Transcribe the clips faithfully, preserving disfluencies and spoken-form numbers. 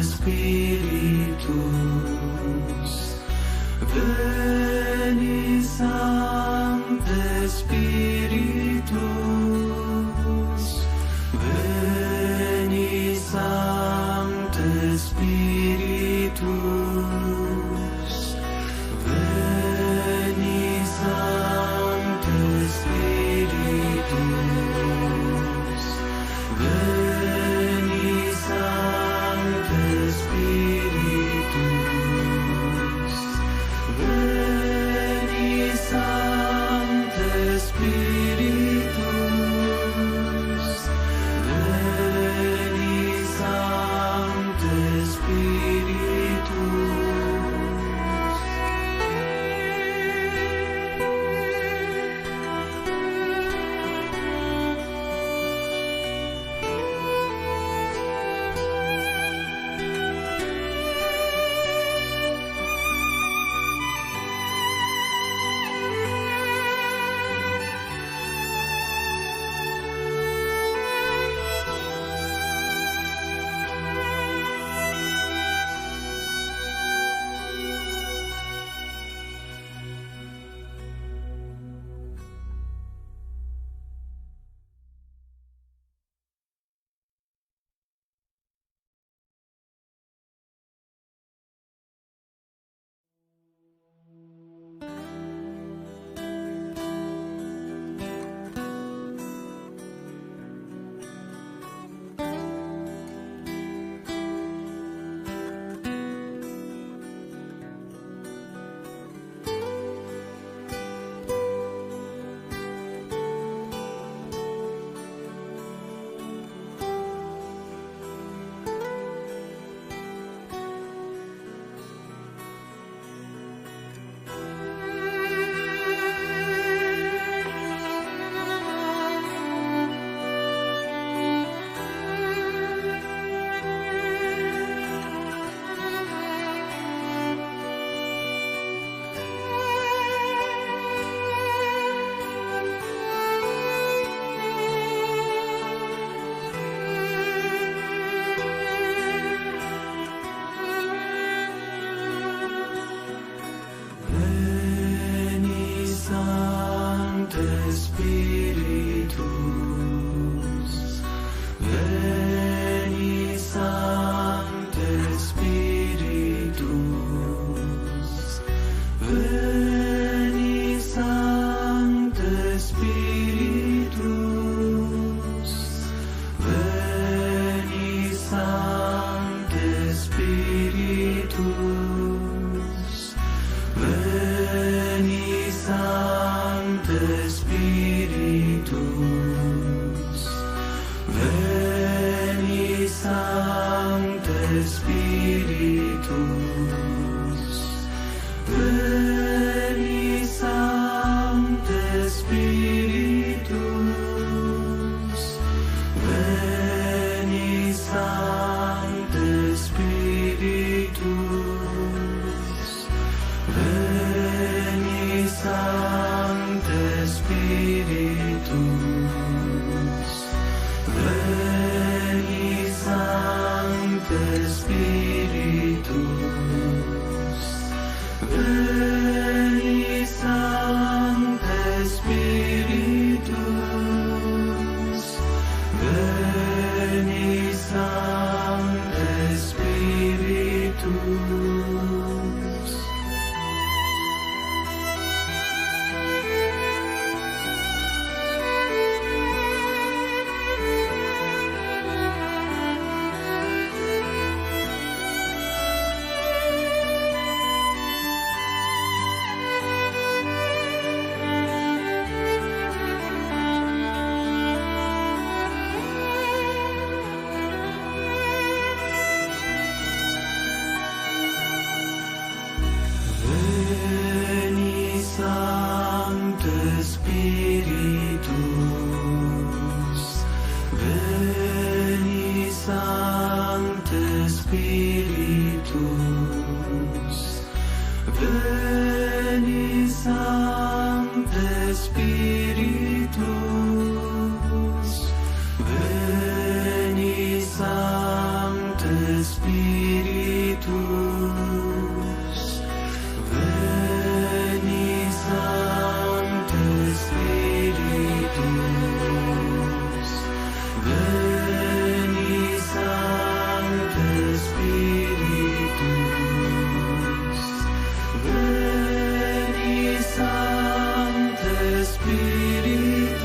Spiritus, veni, Sancte Spiritus, veni, Sancte Spiritus, veni, Sancte Spiritus, veni, Sancte Spiritus, veni, Sancte Spiritus, veni, Sancte Spiritus. Veni, Sancte Spiritus, veni, Sancte Spiritus, veni, Sancte Spiritus, veni, Sancte Spiritus, veni, Sancte Spiritus, veni, Sancte Spiritus, veni, Sancte Spiritus, veni, Sancte Spiritus, veni, Sancte Spiritus, veni, Sancte Spiritus, veni, Sancte Spiritus, veni, Sancte Spiritus. Veni, Sancte Spiritus, veni, Sancte Spiritus, veni, Sancte Spiritus, veni, Sancte Spiritus. Veni Sancte Spiritus, Veni Sancte Spiritus, Veni Sancte Spiritus, Veni Sancte Spiritus.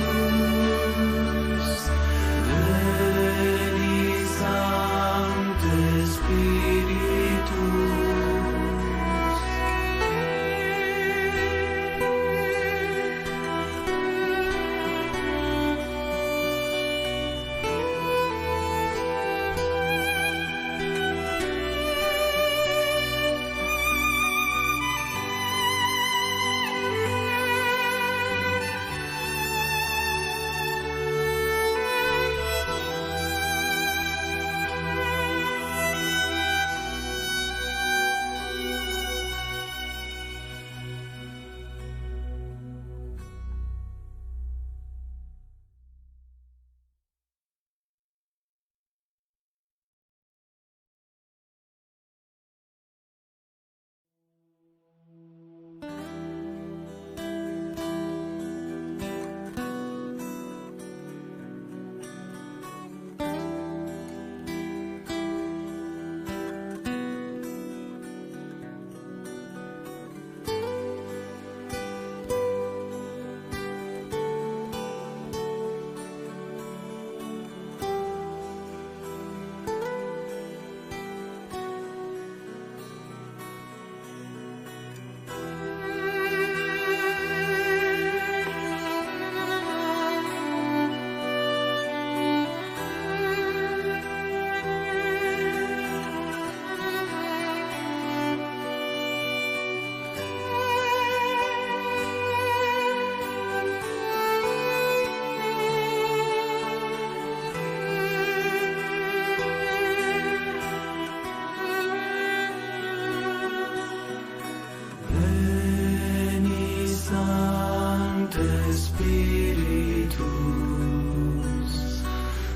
Veni Sancte Spiritus,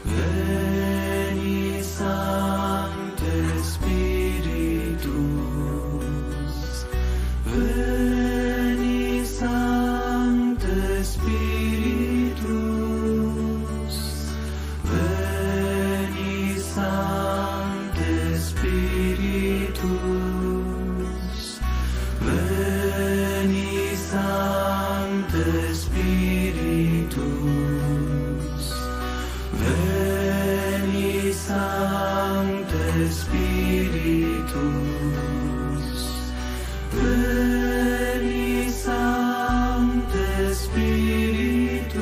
Veni Sancte Spiritus, Veni Sancte Spiritus, Veni Sancte Spiritus, Veni Sancte Spiritus, Veni Sancte Spiritus, Veni Sancte Spiritus,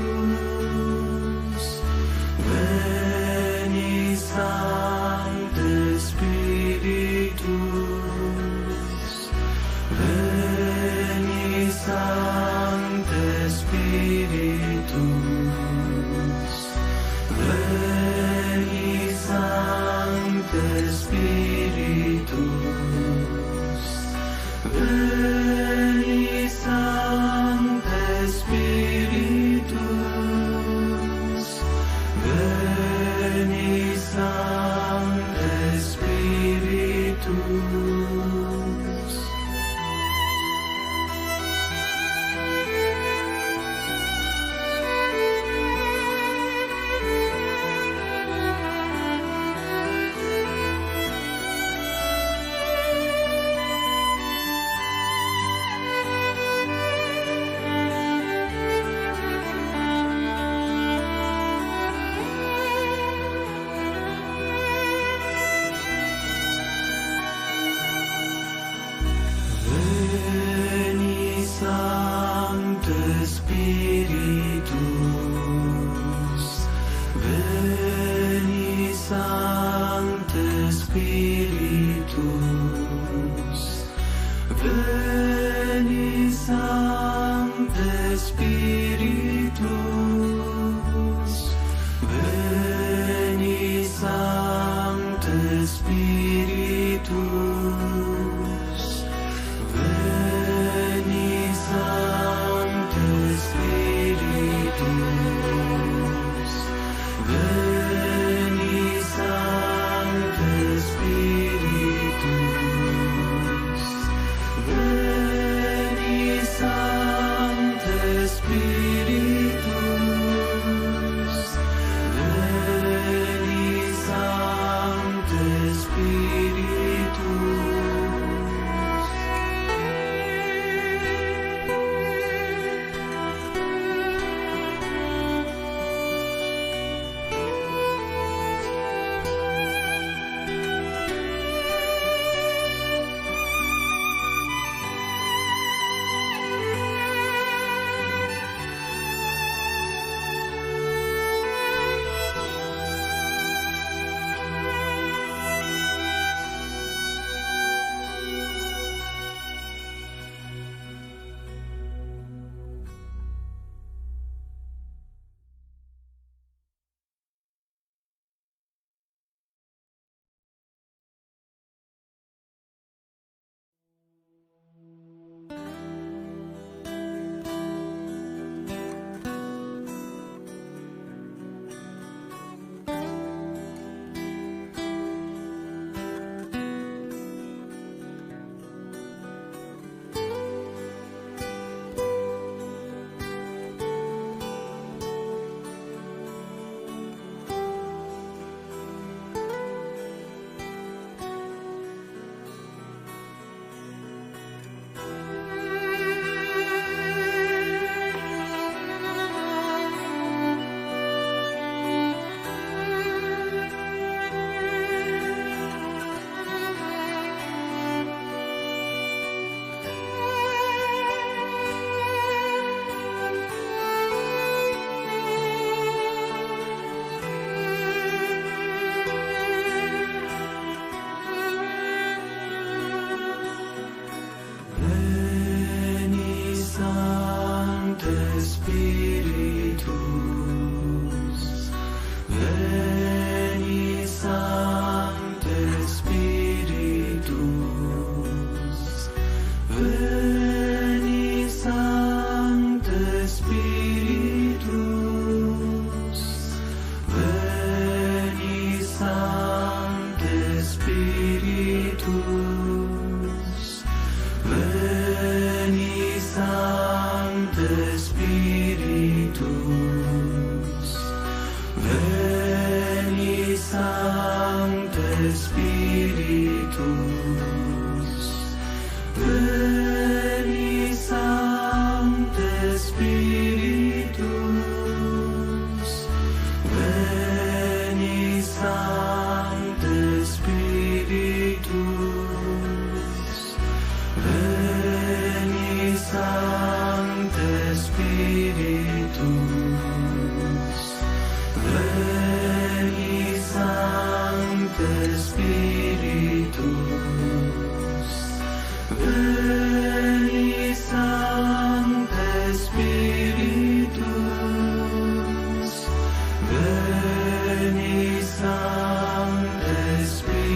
Veni Sancte Spiritus, Veni Sancte Spiritus, Veni Sancte Spiritus, Veni Sancte Spiritus, Veni Sancte Spiritus. Veni Sancte Spiritus, Veni Sancte Spiritus, Veni Sancte Spiritus, Veni Sancte Spiritus, Veni Sancte Spiritus, Veni Sancte Spiritus, Spiritus. Veni, Sancte Spiritus. Veni, Sancte Spiritus. Veni, Sancte Spiritus. Veni, Sancte Spiritus. Veni, Sancte Spiritus. Veni, Sancte Spiritus. Veni, Sancte Spiritus. Veni, Sancte Spiritus. Veni, Sancte Spiritus. Veni, Sancte Spiritus. Veni, Sancte Spiritus. Veni, Sancte Spiritus.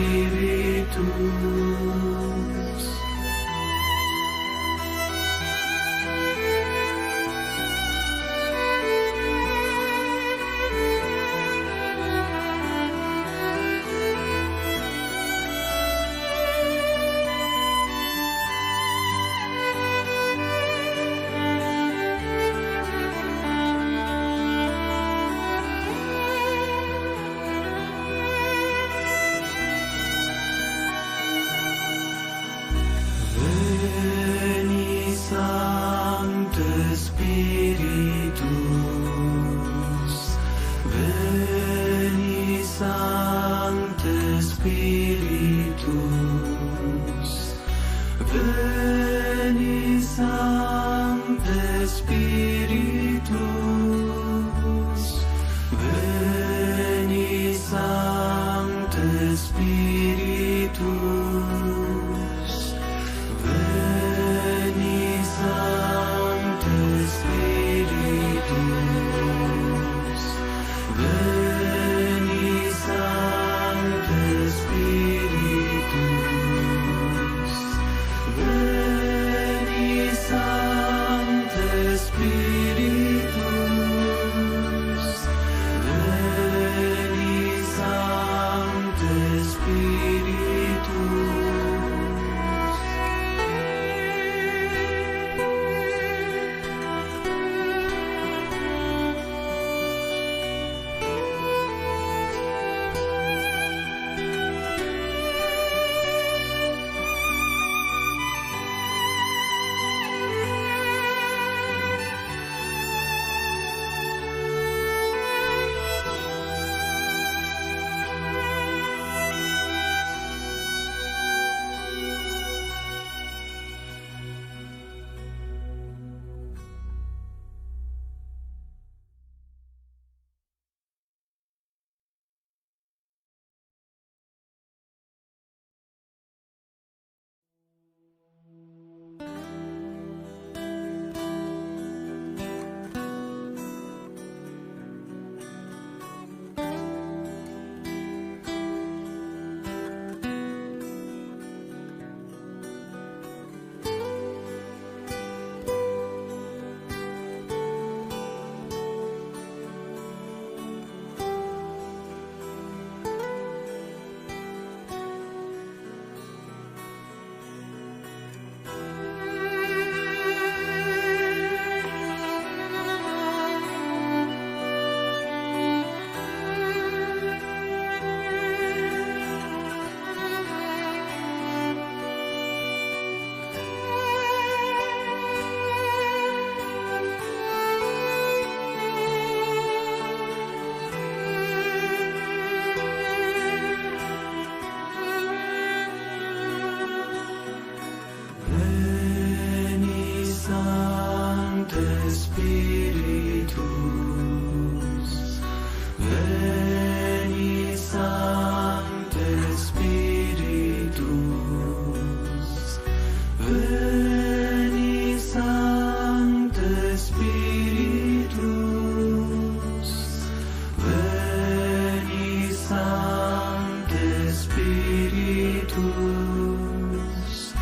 Spiritus.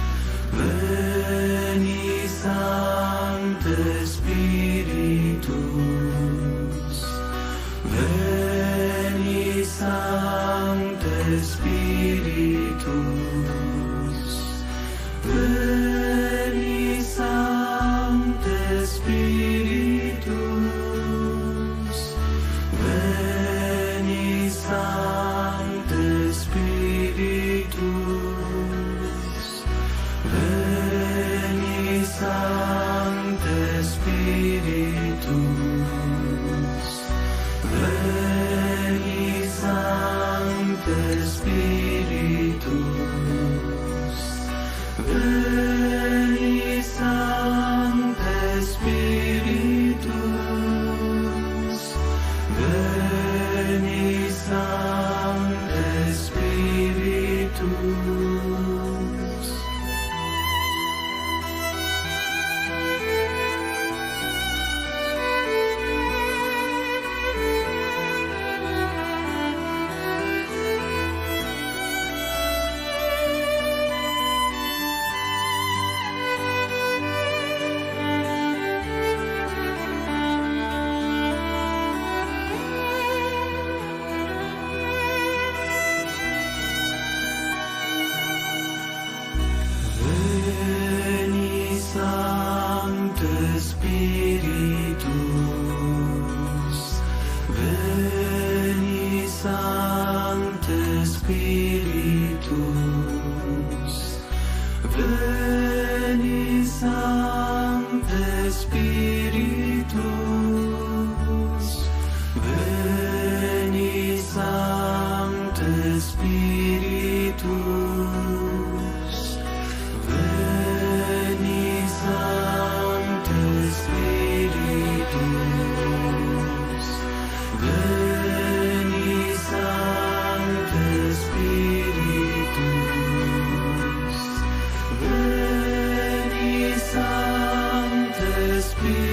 Veni, Sancte Spiritus. Veni, Sancte Spiritus. Veni, Sancte Spiritus. Veni, Sancte Spiritus. Veni, Sancte Spiritus. Veni, Sancte Spiritus. Veni, Sancte Spiritus. Veni, Sancte Spiritus. Veni, Sancte Spiritus. Veni, Sancte Spiritus. Veni, Sancte Spiritus. Veni, Sancte Spiritus. Veni, Sancte Spiritus. Veni, Sancte Spiritus. Veni, Sancte Spiritus.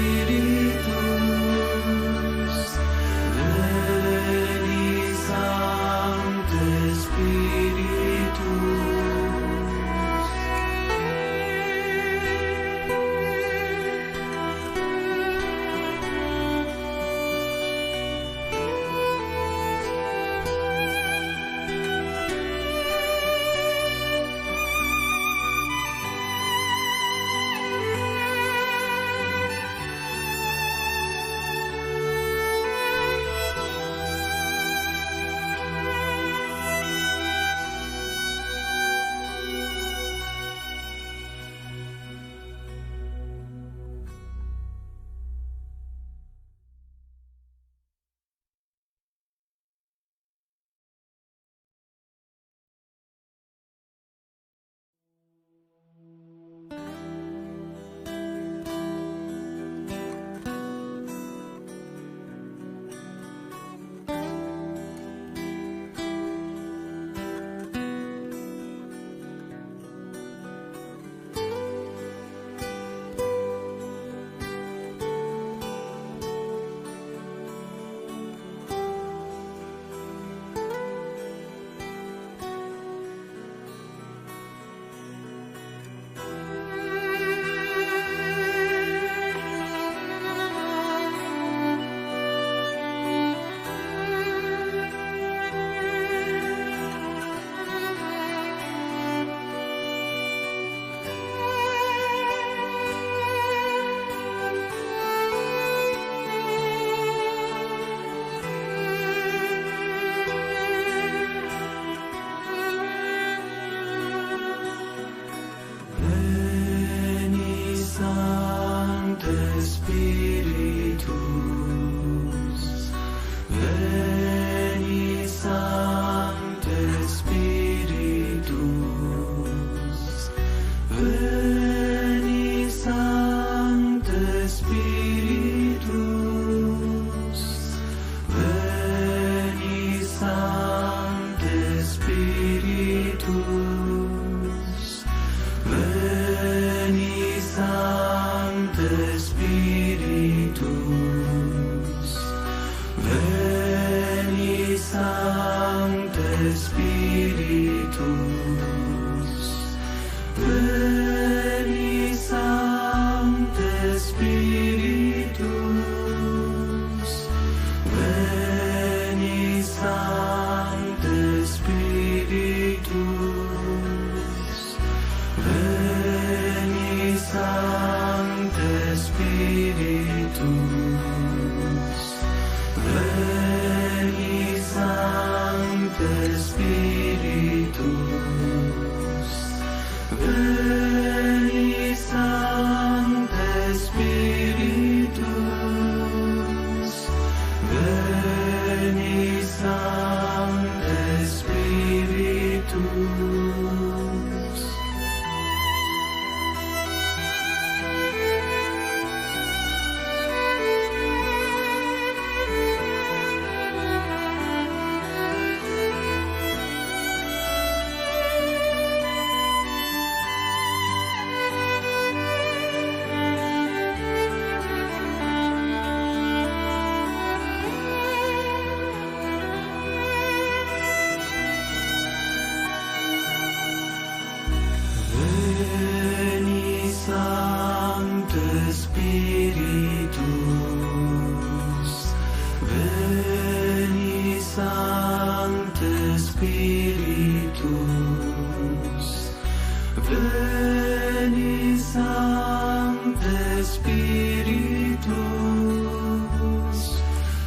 Veni Sancte Spiritus,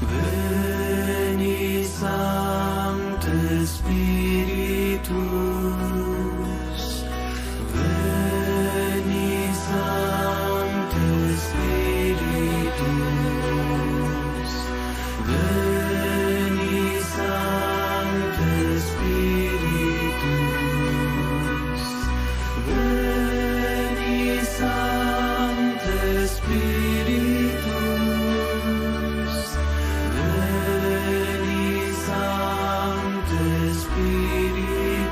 Veni Sancte Spiritus, Veni Sancte Spiritus, Veni Sancte Spiritus, Veni Sancte Spiritus, Veni Sancte Spiritus.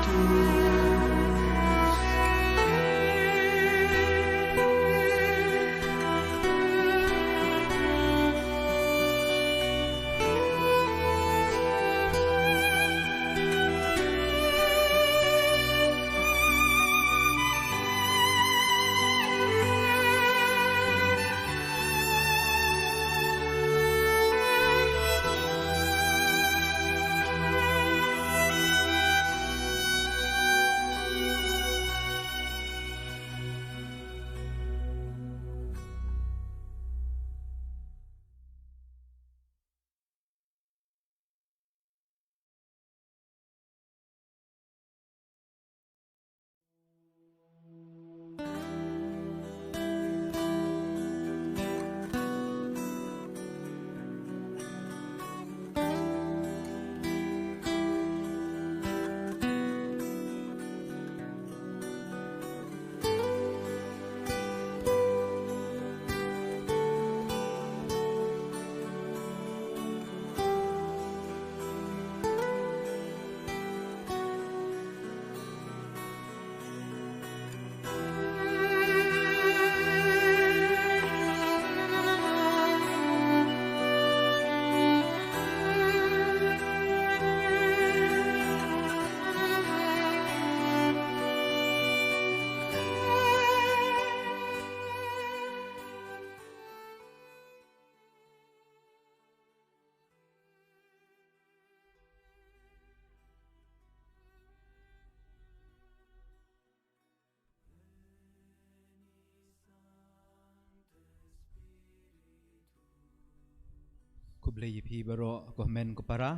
Khublei ïa phi baroh ko hynmen ko para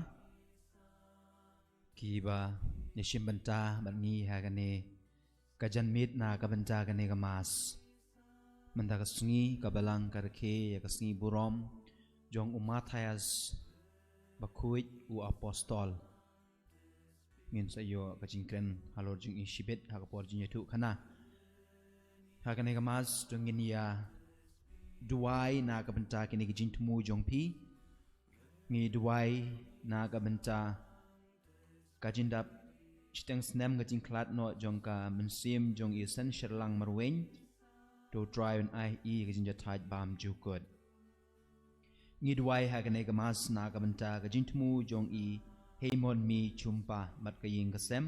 kiba ïashim bynta bad ngi ha kane ka janmiet na ka bynta kane ka Mass. Mynta ka sngi ka Balang ka rakhe ïa ka sngi burom jong u Matthias bakhuid u apostol. Ngin sa ïoh ka jingkren halor jong i shibit ha ka por jingïathuhkhana. Ha kane ka Mass to ngin ïa duwai na ka bynta kine ki jingthmu jong phi. Ngi duwai na ka bynta ka jingdap shiteng snem ka jingkhlad noh jong ka mynsiem jong i Sen Sherlang Marwein. To u Trai un ai ïa i ka jingjahthait bymjukut. Ngi duwai ha kane ka Mass na ka bynta ka jingthmu jong i Heimon Mi Chumpa bad ka ïing ka sem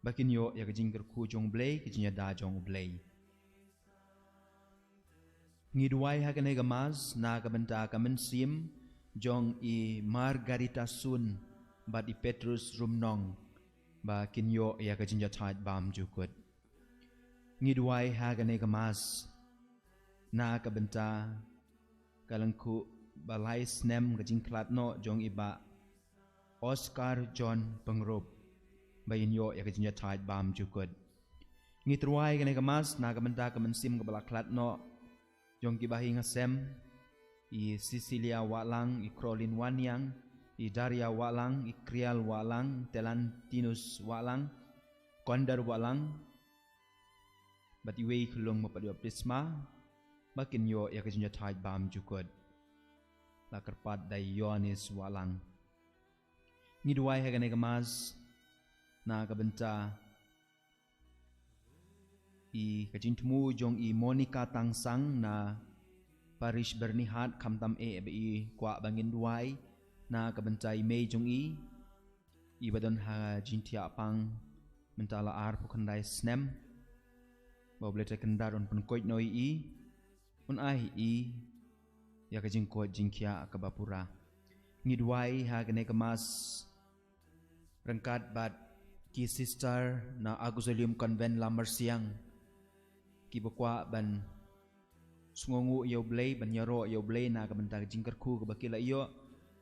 ba kin ïoh ïa ka jingkyrkhu jong u Blei, ka jingïada jong u Blei. Ngi duwai ha kane ka Mass na ka bynta ka mynsiem jong i Margarita Sun bad i Petrus Rumnong ba kin ïoh ïa ka jingjahthait bymjukut. Ngi duwai ha kane ka Mass na ka bynta ka lyngkhuh ba lai snem ka jingkhlad noh jong i Bah Oscar John Pyngrope ba in ïoh ïa ka jingjahthait bymjukut. Ngi duwai ha kane ka Mass na ka bynta ka mynsiem kaba la khlad noh jong ki bahaïing hasem, i Cecilia Wahlang, i Crolin Wanniang, i Daria Wahlang, i Krial Wahlang, Telantinus Wahlang, Kondar Wahlang bad iwei i khyllung ba pat ïoh baptisma ba kin ïoh ïa ka jingjahthait bymjukut. La kyrpad da i Ïoannis Wahlang. Ngi duwai ha kane ka Mass na ka bynta i ka jingthmu jong i Monica Tangsang na Parish Byrnihat, khamtam eh ba i kwah ba ngin duwai na ka bynta i mei jong i iba don ha jingthiah pang mynta la arphew khyndai snem. Ba u Blei Trai Kynrad un pynkoit noh ïa i, un ai ïa i ïa ka jingkoit jingkhiah kaba pura. Ngi duwai ha kane ka Mass ryngkat bad ki sister na Auxilium Convent Lammersiang kiba kwah ban sngewnguh ïa U Blei, ban ïaroh ïa U Blei na ka bynta ka jingkyrkhu kaba ki la ïoh,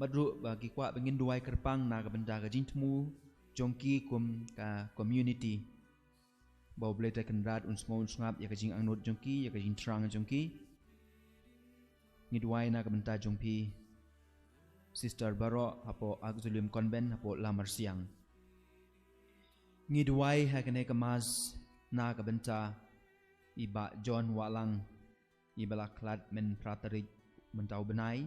bad ruh ba ki kwah ba ngin duwai kyrpang na ka bynta ka jingthmu jong ki kum ka community. Ba U Blei Trai Kynrad un sngew un sngap ïa ka jingangnud jong ki, ïa ka jingthrang jong ki. Ngi duwai na ka bynta jong phi, sister baroh hapoh Auxilium Convent hapoh Lamarsiang. Ngi duwai ha kane ka Mass na ka bynta i Bah John Wahlang, iba la khlad mynta phra tarik mynta u bnai,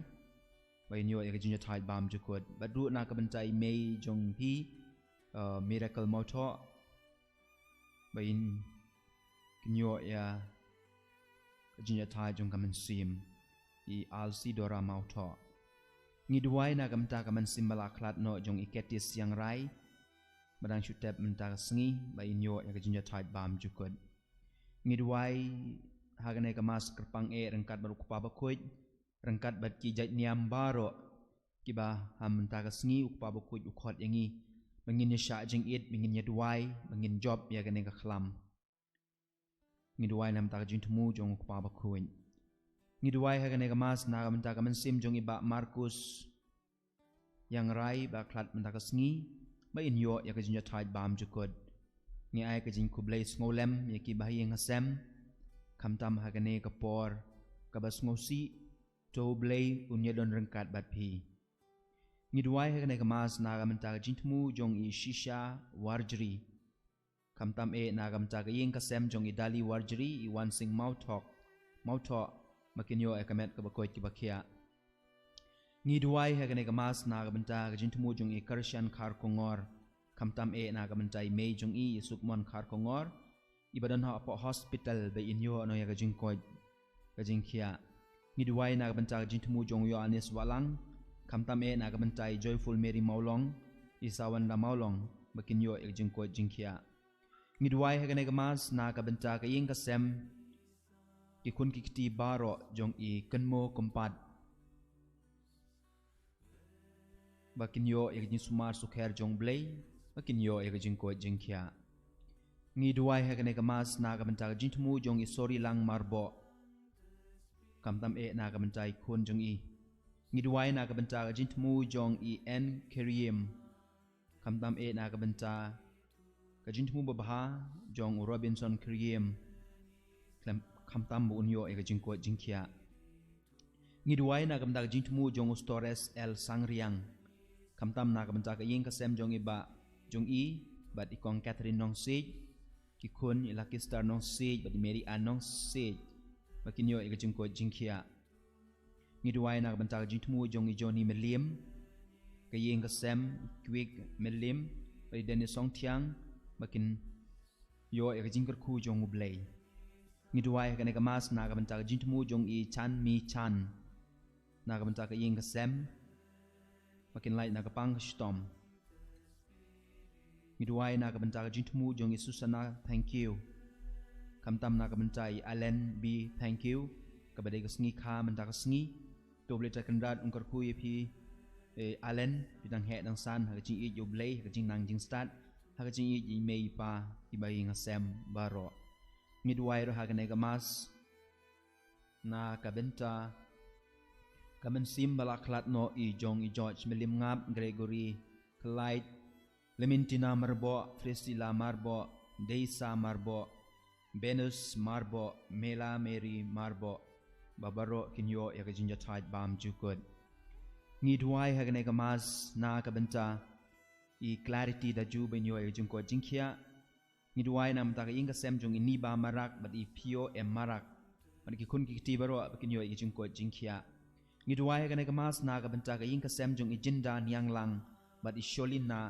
ba in ïoh ïa ka jingïathaid bam jukut. Bad ruh na ka bynta i mei jong phi, uh, Miracle Mawthoh, ba in kin ïoh ïa ka jingïathaid jong ka mynsiem, i Alsidora Mawthoh. Ngi duwai na ka bynta ka mynsiem ba la khlad noh jong i Ketis Siangrai, ba dang shu tep mynta ka sngi, ba in ïoh ïa ka jingïathaid bam jukut. Ngi duwai ha kane ka Mass kyrpang eh ryngkat bad U Kpa Bakhuid, ryngkat bad ki jait niam baroh, kiba ha mynta ka sngi U Kpa Bakhuid u khot ïa ngi ba ngin ïa shah jingit, ba ngin ïa duwai, ba ngin jop ïa kane ka khlam. Ngi duwai na ka bynta ka jingthmu jong U Kpa Bakhuid. Ngi duwai ha kane ka Mass na ka bynta ka mynsiem jong i Bah Markus Ïangrai ba khlad mynta ka sngi, ba in ïoh ïa ka jingïathaid bam jukut. Ngi ai ka jingkhublei sngewlem ïa ki bahaïing hasem, khamtam ha kane ka por kaba sngewsih, to U Blei un ïadon ryngkat bad phi. Ngi duwai ha kane ka Mass na ka bynta ka jingthmu jong i Shisha Warjri, khamtam eh na ka bynta ka ïing ka sem jong i Dali Warjri, i Wansing Mawthoh, Mawthoh, ba kin ïoh ïa ka met kaba koit kaba khiah. Ngi duwai ha kane ka Mass na ka bynta ka jingthmu jong i Karshan Kharkongor, khamtam eh na ka bynta i mei jong i, i Sukmon Kharkongor, iba don hapoh hospital, ba in ïoh noh ïa ka jingkoit ka jingkhiah. Ngi duwai na ka bynta ka jingthmu jong u Ïoannis Wahlang, khamtam eh na ka bynta i Joyful Mary Mawlong, i Sawanda Mawlong, ba kin ïoh ïa ka jingkoit jingkhiah. Ngi duwai ha kane ka Mass na ka bynta ka ïing ka sem, ki khun ki kti baroh jong i Kynmaw Kympat, ba kin ïoh ïa ka jingsumar sukher jong U Blei, ba kin ïoh ïa ka jingkoit jingkhiah. Ngi duwai ha kane ka Mass na ka bynta ka jingthmu jong i Sorilang Marboh, khamtam eh na ka bynta i khun jong i. Ngi duwai na ka bynta ka jingthmu jong i N Kyriem, khamtam eh na ka bynta ka jingthmu babha jong u Robinson Kyriem, khlem, khamtam ba un ïoh ïa ka jingkoit jingkhiah. Ngi duwai na ka bynta ka jingthmu jong u Stores L Sangriang, khamtam na ka bynta ka ïing ka sem jong i Bah, jong i, bad i Kong Catherine Nongsiej, ki khun, i Lucky Star Nongsiej bad i Mary Ann Nongsiej, ba kin ïoh ïa ka jingkoit jingkhiah. Ngi duwai na ka bynta ka jingthmu jong i Johnny Mylliem, ka ïing ka sem, i Kwik Mylliem bad i Dennis Songthiang, ba kin ïoh ïa ka jingkyrkhu jong U Blei. Ngi duwai ha kane ka Mass na ka bynta ka jingthmu jong i Chan Mi Chan, na ka bynta ka ïing ka sem, ba kin lait na ka pang ka shitom. Ngi duwai na ka bynta ka jingthmu jong i Susana Thangkhiew, khamtam na ka bynta i Allen B Thangkhiew, kaba dei ka sngi kha mynta ka sngi. To U Blei Trai Kynrad un kyrkhu ïa phi, eh, Allen, phi dang heh dang san ha ka jingïeit ïa U Blei, ha ka jingnang jingstad, ha ka jingïeit ïa i mei i pa, i bahaïing hasem baroh. Ngi duwai ruh ha kane ka Mass na ka bynta ka mynsiem ba la khlad noh, i jong i George Mylliem Ngap, Gregory Khlait, Clementina Marboh, Priscilla Marboh, Deisa Marboh, Venus Marboh, Mela Mary Marboh, ba baroh kin ïoh ïa ka jingïathaid bam jukut. Ngi duwai ha kane ka Mass na ka bynta i Clarity Daju, ba in ïoh ïa ka jingkoit jingkhiah. Ngi duwai na ka bynta ka ïing ka sem jong i Niba Marak bad i Pio M Marak, bad ki khun ki kti baroh, ba kin ïoh ïa ka jingkoit jingkhiah. Ngi duwai ha kane ka Mass na ka bynta ka ïing ka sem jong i Jinda Nianglang bad i Sholina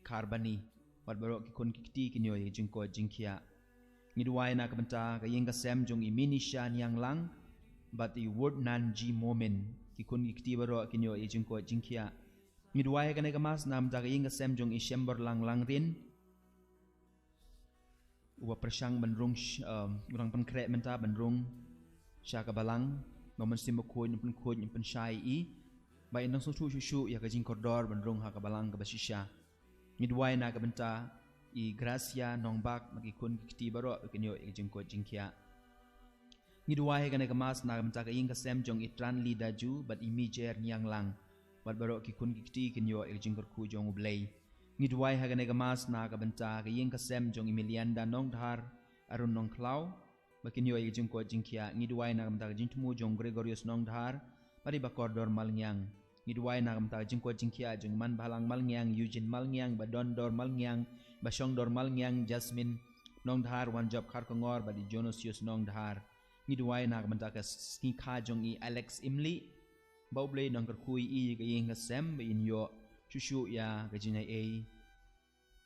Kharbani, bad baroh ki khun ki kti kin ïoh ïa ka jingkoit jingkhiah. Ngi duwai na ka bynta ka ïing ka sem jong i Minisha Nianglang bad i Wordnan G Momin, ki khun ki kti baroh kin ïoh ïa ka jingkoit jingkhiah. Ngi duwai ha kane ka Mass na ka bynta ka ïing ka sem jong i Shemborlang Langrin, uba pyrshang ban rung sh-, um, u dang pynkhreh mynta ban rung sha ka balang, Nongmynsiem Bakhuid un pynkhuid un pynshai ïa i, ba in dang sngewthuh shuh shuh ïa ka jingkordor ban rung ha ka balang kaba shisha. Ngi duwai na ka bynta i Gracia Nongbak bad ki khun ki kti baroh, ba kin ïoh ïa ka jingkoit jingkhiah. Ngi duwai ha kane ka Mass na ka bynta ka ïing ka sem jong i Tranli Daju bad i Mijer Nianglang, bad baroh ki khun ki kti kin ïoh ïa ka jingkyrkhu jong U Blei. Ngi duwai ha kane ka Mass na ka bynta ka ïing ka sem jong i Milianda Nongdhar, Arun Nongkhlaw, ba kin ïoh ïa ka jingkoit jingkhiah. Ngi duwai na ka bynta ka jingthmu jong Gregorius Nongdhar bad i Bakordor Malngiang. Ngi duwai na ka bynta ka jingkoit jingkhiah jong i Manbhalang Malngiang, Eugene Malngiang, Badondor Malngiang, Bashongdor Malngiang, Jasmine Nongdhar, Wanjop Kharkongor bad i Jonosius Nongdhar. Ngi duwai na ka bynta ka sngi kha jong i Alex Imli, ba U Blei un kyrkhu ïa i, ka ïing ka sem, ba in ïoh shuh shuh ïa ka jingaiei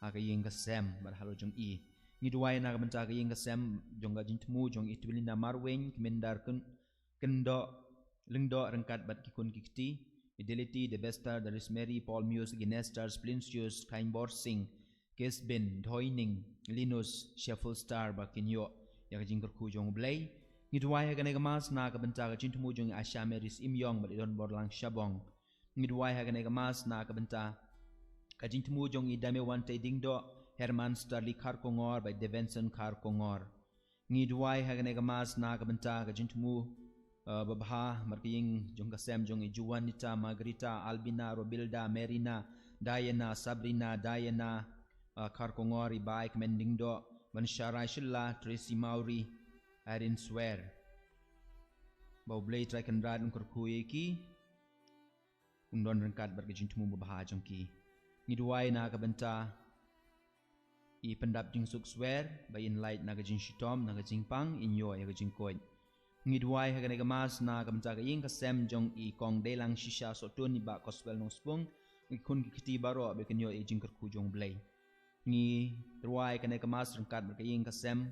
ha ka ïing ka sem bad halor jong i. Ngi duwai na ka bynta ka ïing ka sem jong ka jingthmu jong i Twilina Marwein, Kmindar Kyn-, Kyndoh Lyngdoh ryngkat bad ki khun ki kti, Fidelity, Debester, Doris Mary, Paul Muse, Ginester, Splinsius, Kainbor Singh, Kesbin, Doining, Linus, Shuffle Star, ba kin ïoh ïa ka jingkyrkhu jong U Blei. Ngi duwai ha kane ka Mass na ka bynta ka jingthmu jong i Asha Mary Syiemiong bad i Donborlang Shabong. Ngi duwai ha kane ka Mass na ka bynta ka jingthmu jong i Damewante Dingdoh, Herman Starley Kharkongor bad i Devenson Kharkongor. Ngi duwai ha kane ka Mass na ka bynta ka jingthmu, eh, babha bad ka ïing jong ka sem jong i Juanita, Margarita, Albina, Robilda, Merina, Diana, Sabrina, Diana, eh, Kharkongor, i Bai Kmendingdoh, Ban Sharai Shylla, Tracy Mawrie, Irene Swer. Ba U Blei Trai Kynrad un kyrkhu ïa ki, un don ryngkat bad ka jingthmu babha jong ki. Ngi duwai na ka bynta i Pyndap Jingsuk Swer, ba in lait na ka jingshitom, na ka jingpang, in ïoh ïa ka jingkoit. Ngi duwai ha kane ka Mass na ka bynta ka ïing ka sem jong i Kong Deilang Shisha Sohtun, i Bah Gospel Nongspung, i khun ki kti baroh, ba kin ïoh ïa ka jingkyrkhu jong U Blei. Ngi duwai kane ka Mass ryngkat bad ka ïing ka sem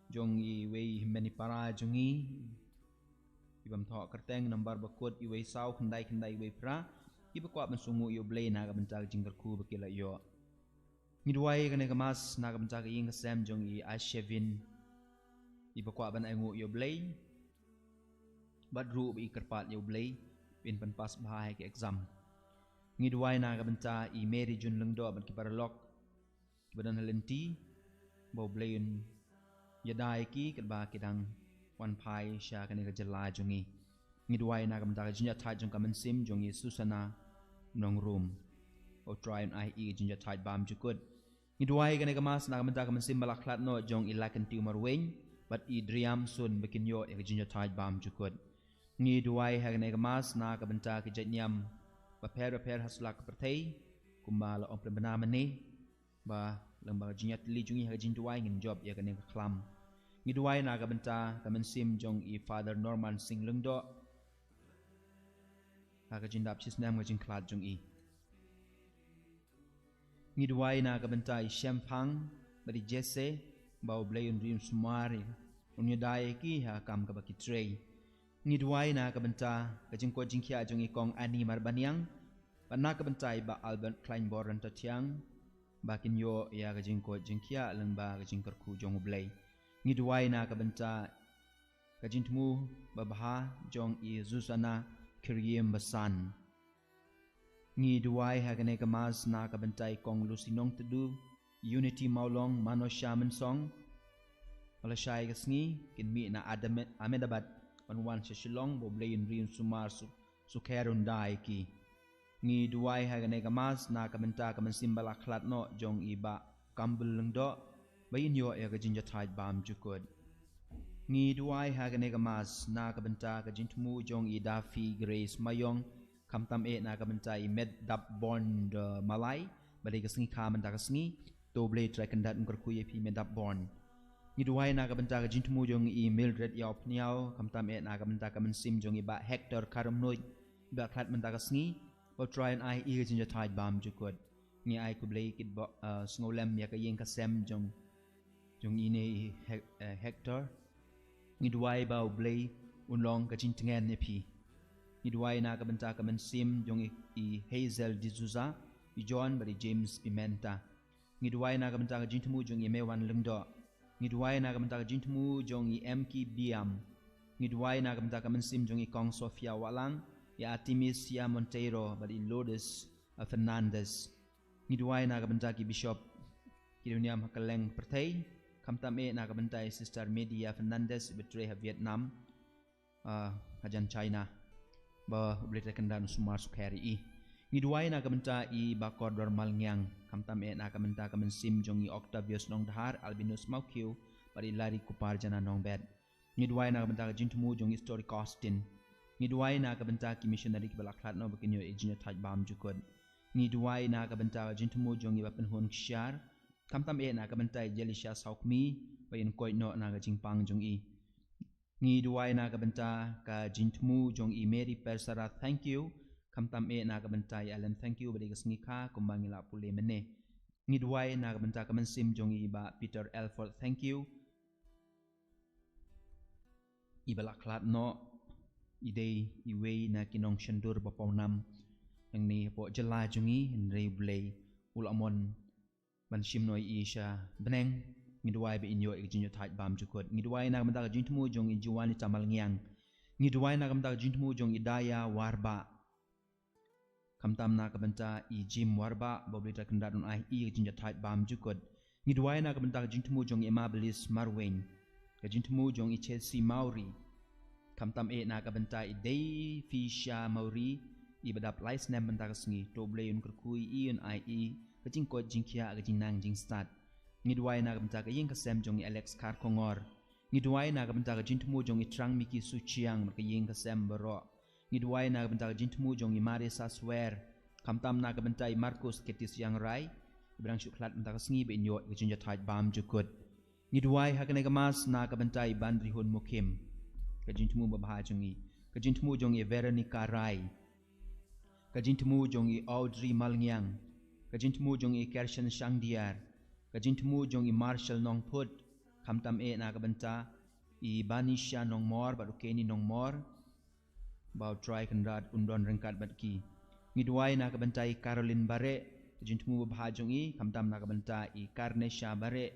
jong i wei i hynmen i para jong i, i bym thoh kyrteng, nambar ba kut i wei saw khyndai khyndai i wei phra, i ba kwah ban sngewnguh ïa U Blei na ka bynta ka jingkyrkhu ba ki la ïoh. Ngi duwai kane ka Mass na ka bynta ka ïing ka sem jong i Ashevin, i ba kwah ban ainguh ïa U Blei bad ruh ba i kyrpad ïa U Blei ba in pynpass bha ha ki exam. Ngi duwai na ka bynta i Mary Jun Lyngdoh bad ki paralok kiba don ha lynti, ba U Blei un ïada ïa ki katba ki dang wan phai sha kane ka jylla jong ngi. Ngi duwai na ka bynta ka jingïathait jong ka mynsiem jong i Susana Nongrum, ba U Trai un ai ïa i ka jingïathait bymjukut. Ngi duwai ha kane ka Mass na ka bynta ka mynsiem ba la khlad noh jong i Lakyntew Marwein bad i Driam Sun, ba kin ïoh ïa ka jingïathait bymjukut. Ngi duwai ha kane ka Mass na ka bynta ki jait niam bapher bapher ha sla ka pyrthei, kumba la ong pynbna mynne, ba lyngba ka jingïatylli jong ngi ha ka jingduwai ngin jop ïa kane ka khlam. Ngi duwai na ka bynta ka mynsiem jong i Father Norman Singh Lyngdoh ha ka jingdap shisnem ka jingkhlad jong i. Ngi duwai na ka bynta i Shemphang bad i Jesse, ba U Blei un ri un sumar ïa, un ïada ïa ki ha ka kam kaba ki trei. Ngi duwai na ka bynta ka jingkoit jingkhiah jong i Kong Annie Marbaniang, bad na ka bynta i Bah Albert Kleinbor Rantathiang, ba kin ïoh ïa ka jingkoit jingkhiah lyngba ka jingkyrkhu jong U Blei. Ngi duwai na ka bynta ka jingthmu babha jong i Susana Kyriem Basan. Ngi duwai ha kane ka Mass na ka bynta i Kong Lucy Nongtdu, Unity Mawlong, Manosha Mynsong, ba lashai ka sngi kin mih na Adame-, Ahmedabad ban wan sha Shillong, ba U Blei un ri un sumar su-, sukher un da ïa ki. Ngi duwai ha kane ka Mass na ka bynta ka mynsiem ba la khlad noh jong i Bah Kambul Lyngdoh, ba in ïoh ïa ka jingïathait bymjukut. Ngi duwai ha kane ka Mass na ka bynta ka jingthmu jong i Daffy Grace Mayong, khamtam eh na ka bynta i Medapborn Malai, ba dei ka sngi kha mynta ka sngi. To U Blei Trai Kynrad un kyrkhu ïa phi Medapborn. Ngi duwai na ka bynta ka jingthmu jong i Mildred Ïawphniaw, khamtam eh na ka bynta ka mynsiem jong i Bah Hector Kharumnuid, ba khlad mynta ka sngi, ba U Trai un ai ïa ka jingïathait bymjukut. Ngi ai khublei kit ba, eh, sngewlem ïa ka ïing ka sem jong, jong ine i Hec-, eh, Hector. Ngi duwai ba U Blei un long ka jingtngen ïa phi. Ngi duwai na ka bynta ka mynsiem jong i, i Hazel D'Souza, i John bad i James Pimenta. Ngi duwai na ka bynta ka jingthmu jong i Mewan Lyngdoh. Ngi duwai na ka bynta ka jingthmu jong i M K Biam. Ngi duwai na ka bynta ka mynsiem jong i Kong Sophia Wahlang, i Artemisia Monteiro bad i Lourdes, uh, Fernandez. Ngi duwai na ka bynta ki bishop, ki dewniam ha kylleng pyrthei, Khamtam eh na ka bynta i Sister Media Fernandez, i ba trei ha Vietnam, ah, hajan China. Ba U Blei Trai Kynrad un sumar sukher ïa i. Ngi duwai na ka bynta i Bah Kordor Malngiang. Khamtam eh na ka bynta ka mynsiem jong i Octavius Nongdhar, Albinus Mawkiew, bad i Larry Kupar Jana Nongbet. Ngi duwai na ka bynta ka jingthmu jong i Historic Austin. Ngi duwai na ka bynta ki missionary ki ba la khlad noh ba kin ïoh ïa ka jingïathait bam jukut. Ngi duwai na ka bynta ka jingthmu jong i Bah Pynhun Kshiar. Khamtam eh na ka bynta i Jelisha Sawkmi, ba in koit noh na ka jingpang jong i. Ngi duwai na ka bynta ka jingthmu jong i Mary Persara Thangkhiew. Khamtam eh na ka bynta i Alan Thangkhiew, ba dei ka sngi kha kumba ngi la pule mynne. Ngi duwai na ka bynta ka mynsiem jong i Bah Peter Alford Thangkhiew, i ba la khlad noh, i dei iwei na ki nongshondur ba pawnam hangne hapoh jylla jong ngi, hynrei U Blei u la mon ban shim noh ïa i sha bneng. Ngi duwai ba in ïoh ïa ka jingïathait bam jukut. Ngi duwai na ka bynta ka jingthmu jong i Juanita Malngiang. Ngi duwai na ka bynta ka jingthmu jong i Daya Warbah. Khamtam na ka bynta i Jim Warbah, ba U Blei Trai Kynrad un ai ïa i ka jingïathait bam jukut. Ngi duwai na ka bynta ka jingthmu jong i Mabilis Marwein. Ka jingthmu jong i Chelsea Mawrie. Khamtam eh na ka bynta i Dei Fisha Mawrie, i ba dap lai snem mynta ka sngi. To U Blei un kyrkhu ïa i, un ai ïa i ka jingkoit jingkhiah, ka jingnang jingstad. Ngi duwai na ka bynta ka ïing ka sem jong i Alex Kharkongor. Ngi duwai na ka bynta ka jingthmu jong i Trangmiki Suchiang bad ka ïing ka sem baroh. Ngi duwai na ka bynta ka jingthmu jong i Marisa Swer. Khamtam na ka bynta i Marcus Ketis Ïangrai, i ba dang shu khlad mynta ka sngi, ba in ïoh ïa ka jingïathait bam jukut. Ngi duwai ha kane ka Mass na ka bynta i Banrihun Mukhim. Ka jingthmu babha jong i. Ka jingthmu jong i Veronica Rai. Ka jingthmu jong i Audrey Malngiang. Ka jingthmu jong i Kershan Shangdiar. Ka jingthmu jong i Marshall Nongphut. Khamtam eh na ka bynta i Banisha Nongmor bad u Kenny Nongmor, ba U Trai Kynrad un don ryngkat bad ki. Ngi duwai na ka bynta i Caroline Bareh. Ka jingthmu babha jong i, khamtam na ka bynta i Karnesha Bareh,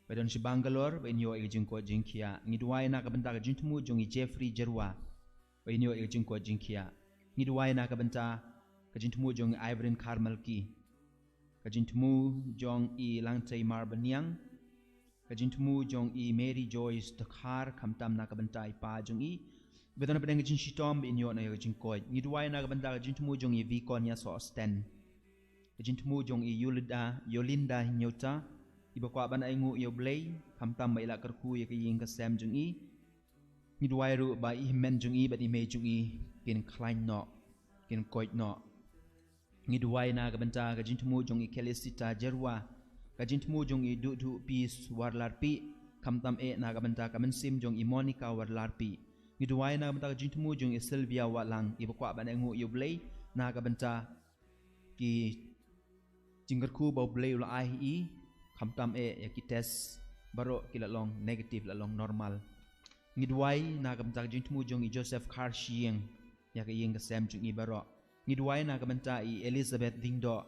ba don sha Bangalore, ba in ïoh ïa ka jingkoit jingkhiah. Ngi duwai na ka bynta ka jingthmu jong i Jeffrey Jyrwa, ba in ïoh ïa ka jingkoit jingkhiah. Ngi duwai na ka bynta ka jingthmu jong i Ivorin Kharmalki. Ka jingthmu jong i Langtei Marbaniang. Ka jingthmu jong i Mary Joyce Dkhar, khamtam na ka bynta i pa jong i, ba don hapdeng ka jingshitom, ba in ïoh noh ïa ka jingkoit. Ngi duwai na ka bynta ka jingthmu jong i Vikon Ïasoh Sten. Ka jingthmu jong i Yolinda, Yolinda Hynñiewtrep, i ba kwah ban ainguh ïa U Blei, khamtam ba i la kyrkhu ïa ka ïing ka sem jong i. Ngi duwai ruh ba i hynmen jong i bad i mei jong i kin khlaiñ noh, kin koit noh. Ngi duwai na ka bynta ka jingthmu jong i Kelisita Jyrwa, ka jingthmu jong i Duhduh Peace Warlarpih, khamtam eh na ka bynta ka mynsiem jong i Monica Warlarpih. Ngi duwai na ka bynta ka jingthmu jong i Sylvia Wahlang, i ba kwah ban ainguh ïa U Blei na ka bynta ki jingkyrkhu ba U Blei u la ai ïa i, khamtam eh ïa ki test baroh ki la long negative, la long normal. Ngi duwai na ka bynta ka jingthmu jong i Joseph Kharshiing, ïa ka ïing ka sem jong i baroh. Ngi duwai na ka bynta i Elizabeth Diengdoh,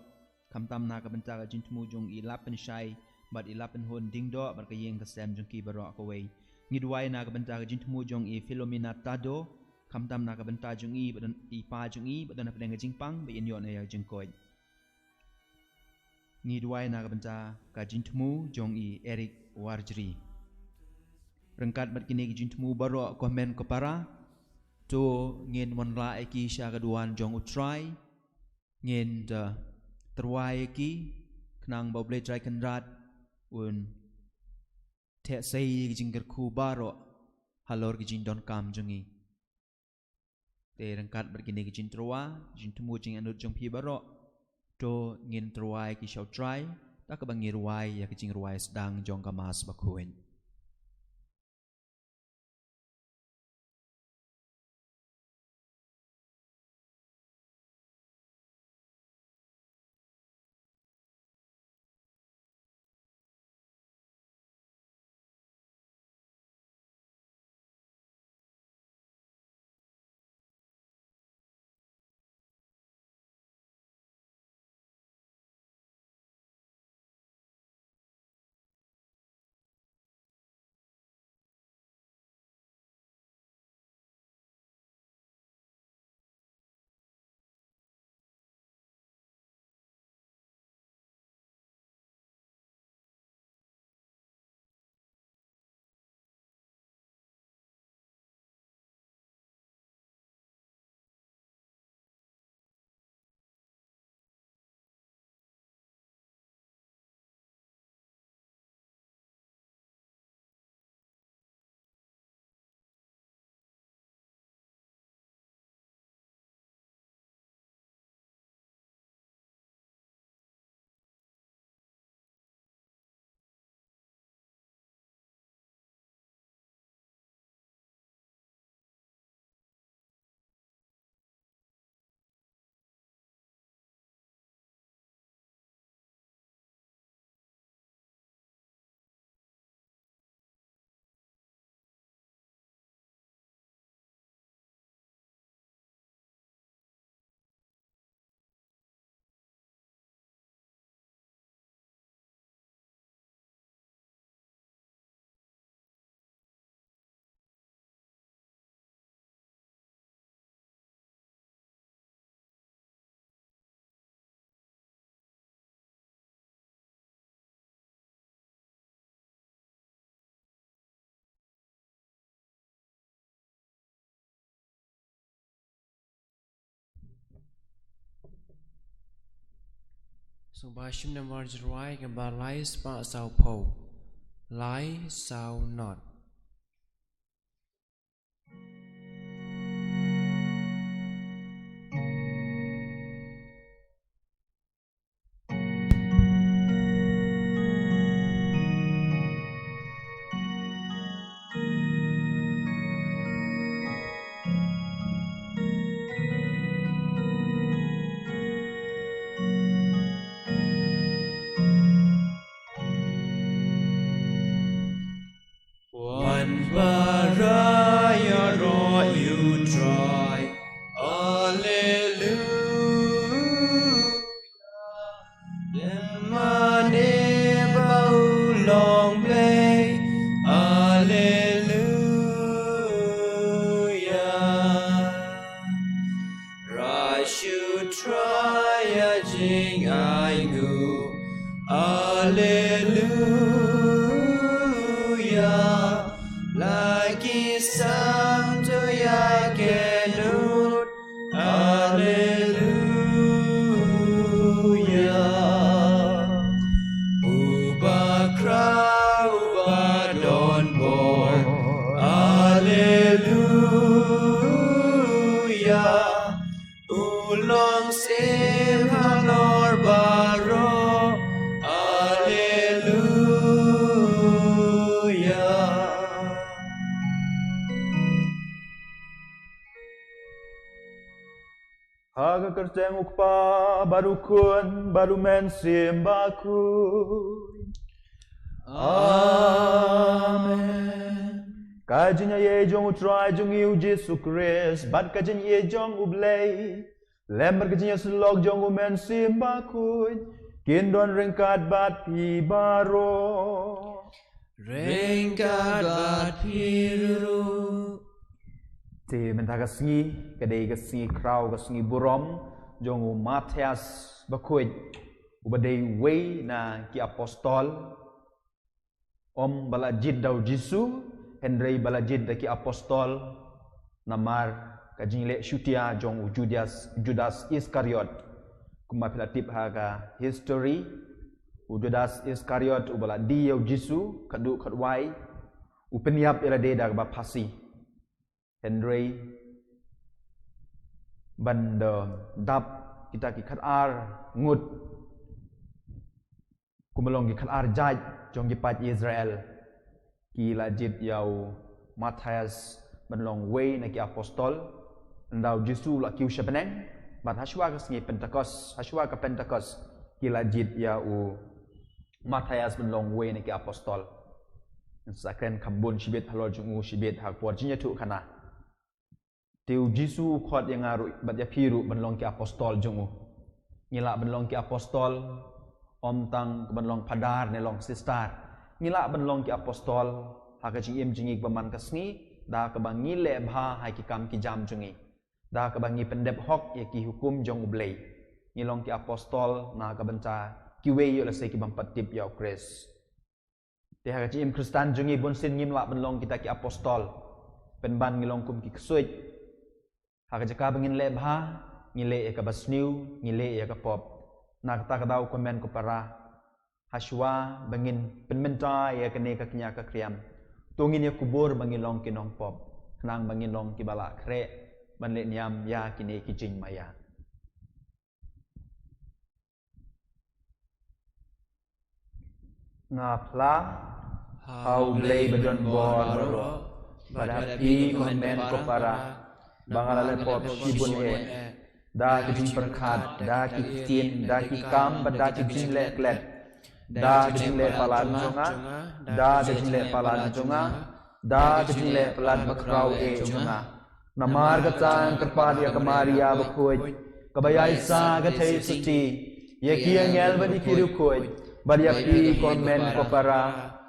khamtam na ka bynta ka jingthmu jong i Lapynshai bad i Lapynhun Diengdoh bad ka ïing ka sem jong ki baroh kawei. Ngi duwai na ka bynta ka jingthmu jong i Philomena Tado, khamtam na ka bynta jong i, ba don i pa jong i, ba don hapdeng ka jingpang, ba in ïoh noh ïa ka jingkoit. Ngi duwai na ka bynta ka jingthmu jong i Eric Warjri. Ryngkat bad kine ki jingthmu baroh, ko hynmen ko para, to ngin wanrah ïa ki sha ka duwan jong U Trai. Ngin da tyrwa ïa ki, khnang ba U Blei Trai Kynrad un theh sei ïa ki jingkyrkhu baroh halor ki jingdonkam jong ngi. Te ryngkat bad kine ki jingtyrwa, jingthmu jingangnud jong phi baroh, to ngin tyrwa ïa ki sha U Trai da kaba ngi rwai ïa ki jingrwai sdang jong ka Mass bakhuid. Sngewbha shim namar jingrwai kaba lai spah saw phew. Lai saw not. Wan para ïaroh ïa U Trai. Alleluia. Lem mane ba u long Blei. Alleluia. Rai shu Trai ïa jingainguh. Alleluia. La ki sam to ïa kynduh. Alleluia. Uba khraw uba don bor. Alleluia. U long sien halor baroh. Alleluia. Ha ka kyrteng U Kpa bad U Khun bad U Mynsiem Bakhuid. Amen. Ka jingïaid jong U Trai jong ngi U Jisu Khrist bad ka jingïeit jong U Blei lem bad ka jingïasyllok jong U Mynsiem Bakhuid kin don ryngkat bad phi baroh. Ryngkat bad phi ruh. Te mynta ka sngi ka dei ka sngi khraw, ka sngi burom jong u Matthias Bakhuid, uba dei uwei na ki apostol. Ym ba la jied da U Jisu, hynrei ba la jied da ki apostol, namar ka jingleh shutia jong u Judas, Judas Iskariot. Kumba phi la tip ha ka history, u Judas Iskariot uba la die ïa U Jisu khadduh khadwai, u pynïap ïa lade da kaba phasi. Hynrei ban da dap kita ki khatar ngut, kumba long ki khatar jait jong ki paid Israel, ki la jied ïa u Matthias ban long uwei na ki apostol. Ynda U Jisu u la kiew sha bneng, bad hashwa ka sngi Pentecost, hashwa ka Pentecost, ki la jied ïa u Matthias ban long uwei na ki apostol. Sa kren kham bun shibit halor jong u, shibit ha ka por jingïathuhkhana. Te U Jisu u khot ïa nga ruh bad ïa phi ruh ban long ki apostol jong u. Ngi lah ban long ki apostol ym tang ban long phadar ne long sister. Ngi lah ban long ki apostol ha ka jingim jong ngi kaba man ka sngi, da kaba ngi leh bha ha ki kam ki jam jong ngi, da kaba ngi pyndep hok ïa ki hukum jong U Blei. Ngi long ki apostol na ka bynta kiwei ïoh lehse ki bym pat tip ïa U Khrist. Te ha ka jingim Khristan jong ngi bunsien ngim lah ban long kita ki apostol pynban ngi long kum ki ksuid. Ha ka jaka ba ngin leh bha, ngi leh ïa kaba sniew, ngi leh ïa ka pop. Na kata ka daw, ko hynmen ko para, hashwa ba ngin pynmynta ïa kane ka kñia ka kriam, to ngin ïa kubur ba ngi long ki nongpop, khnang ba ngin long kiba lah khreh ban leh niam ïa kine ki jingmaïa. Nga phla ha U Blei ba don bor baroh, bad ha phi ko hynmen ko para, ba nga la leh pop shibun eh, da ki jingpyrkhat, da ki ktien, da ki kam, bad da ki jingleh klet, da ki jingleh palat jong nga, da ki jingleh palat jong nga, da ki jingleh palat bakhraw eh jong nga. Namar kata nga kyrpad ïa ka Maria bakhuid, kaba ïaisah ka theisotti, ïa ki angel bad ïa ki riewkhuid, bad ïa phi ko hynmen ko para,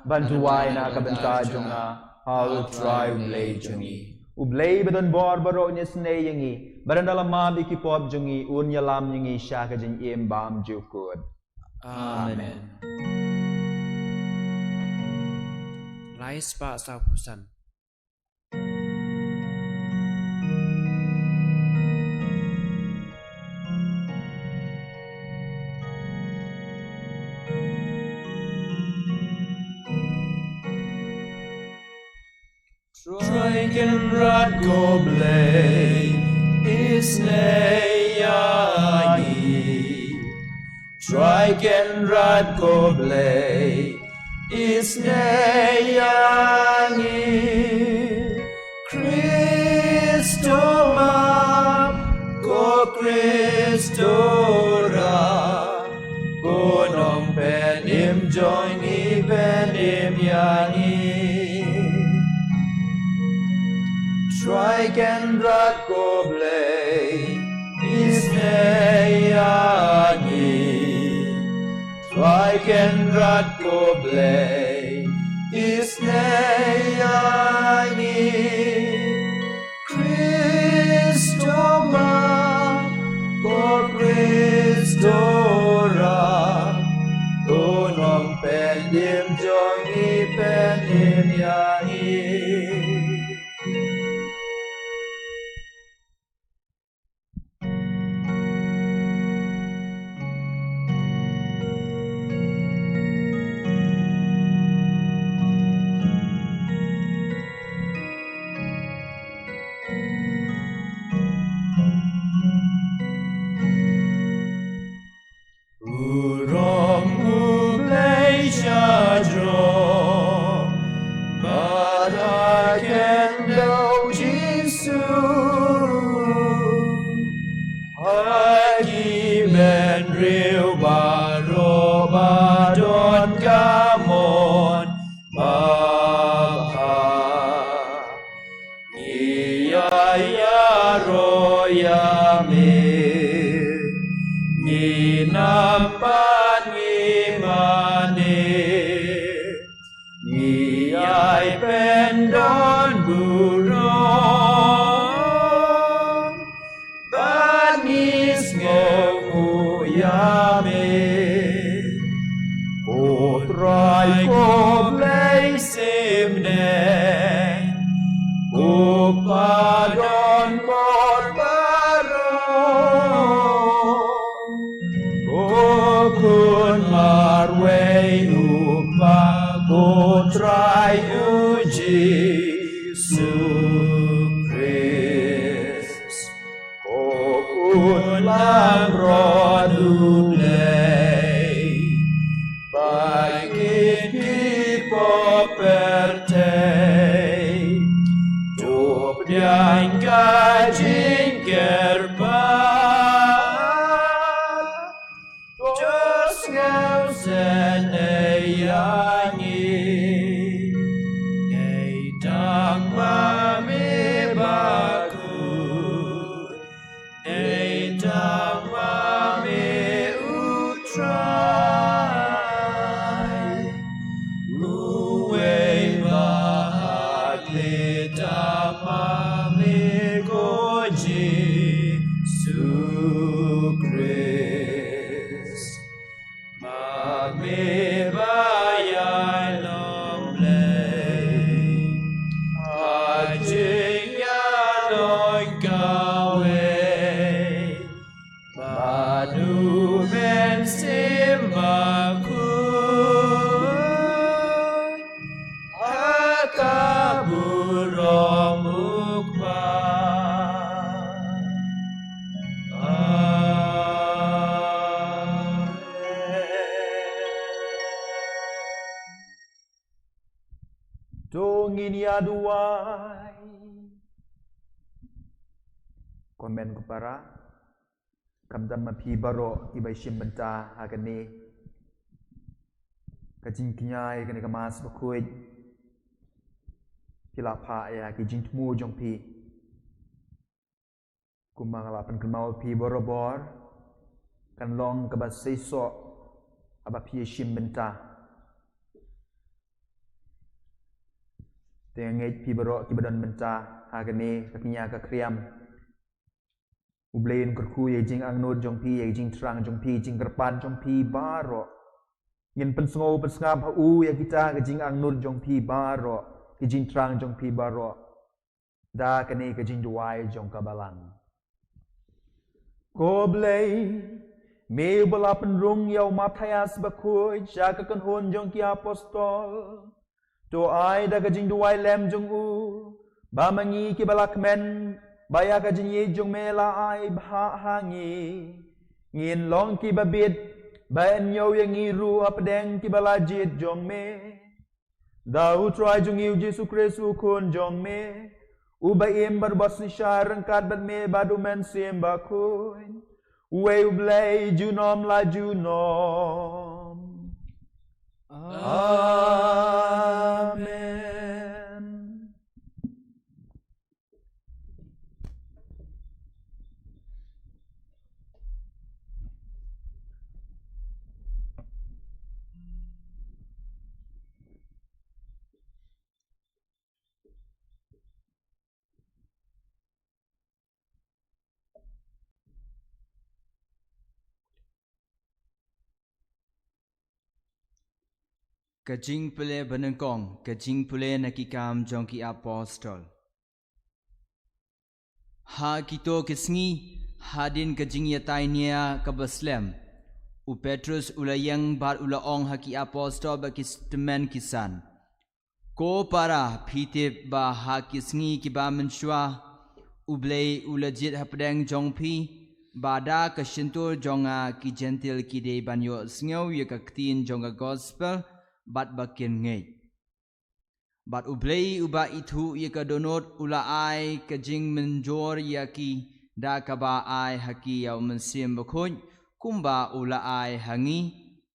ban duwai na ka bynta jong nga ha U Trai U Blei jong ngi. U Blei ba don bor baroh un isynei ïa ngi, bad ynda la map ïa ki pop jong ngi un ïalam ïa ngi sha ka jingim bymjukut. Amen. Lai spah saw phew san. Trai Kynrad ko Blei, isynei ïa ngi. Trai Kynrad ko Blei, isynei ïa ngi. Khristo map, ko Khristo rah, ko nongpynim jong ngi, pynim ïa ngi. Trai Kynrad ko Blei, isynei ïa ngi. Trai Kynrad ko Blei, isynei ïa ngi. Khristo map, ko Khristo rah, ko nongpynim jong ngi, pynim ïa ngi. U rong U Blei sha jrong, bad ha khyndew Jisu. Ha ki bynriew baroh ba don ka mon babha. Ngi ïa ïaroh ïa me, ngi nam bad ngi mane, ngi ïai pyndonburom. Bad ngi sngewnguh ïa me, ko Trai ko Blei simneng, ko Kpa don bor baroh, ko Khun marwei U Kpa, ko Trai U Jisu Khrist. Ko Khun langbrot U Blei, ba kit ki pop pyrthei, to pdiang ka jingkyrpad. To sngewsynei ïa ngi. Dei tang ma me bakhuid. Dei tang ma me U Trai. Uwei ba ha khlieh tang ma me ko Jisu Khrist. Ma me ba ïai long Blei, ha jingïalong kawei, bad U Mynsiem Bakhuid, ha ka burom U Kpa. Amen. To ngin ïa duwai. Ko hynmen ko para, khamtam ma phi baroh kiba shim bynta ha kane ka jingkñia, kane ka Mass bakhuid, phi la phah ïa ki jingthmu jong phi. Kumba nga la pynkynmaw ïa phi barabor, kan long kaba seisoh haba phi ïa shim bynta. Te nga ngeit phi baroh kiba don bynta ha kane ka kñia ka khriam, U Blei un kyrkhu ïa ki jingangnud jong phi, ïa ki jingthrang jong phi, jingkyrpad jong phi baroh. Ngin pynsngew pynsngap ha u ïa kita ki jingangnud jong phi baroh, ki jingthrang jong phi baroh, da kane ka jingduwai jong ka Balang. Ko Blei, me uba la pynrung ïa u Mathaios Bakhuid sha ka kynhun jong ki apostol, To ai da ka jingduwai lem jong u ba ma ngi kiba la kmen ba ïa ka jingïeit jong me la ai bha ha ngi, ngin long kiba bit ba yn ñiew ïa ngi ruh hapdeng kiba la jied jong me. Da U Trai jong ngi U Jisu Khrist U Khun jong me, uba im bad uba synshar ryngkat bad me bad U Mynsiem Bakhuid, uwei U Blei junom la junom. Amen. Ka jingpule banyngkong, ka jingpule na ki Kam jong ki Apostol. Ha kito ki sngi, hadien ka jingïatai nia kaba slem, u Petrus u la ïeng bad u la ong ha ki apostol bad ki tymmen ki san, Ko para, phi tip ba ha ki sngi kiba mynshuwa, U Blei u la jied hapdeng jong phi ba da ka shyntur jong nga ki Jentil ki dei ban ïohsngew ïa ka ktien jong ka gospel bad ba kin ngeit. Bad U Blei uba ithuh ïa ka dohnud u la ai ka jingmynjur ïa ki da kaba ai ha ki ïa U Mynsiem Bakhuid, kumba u la ai ha ngi,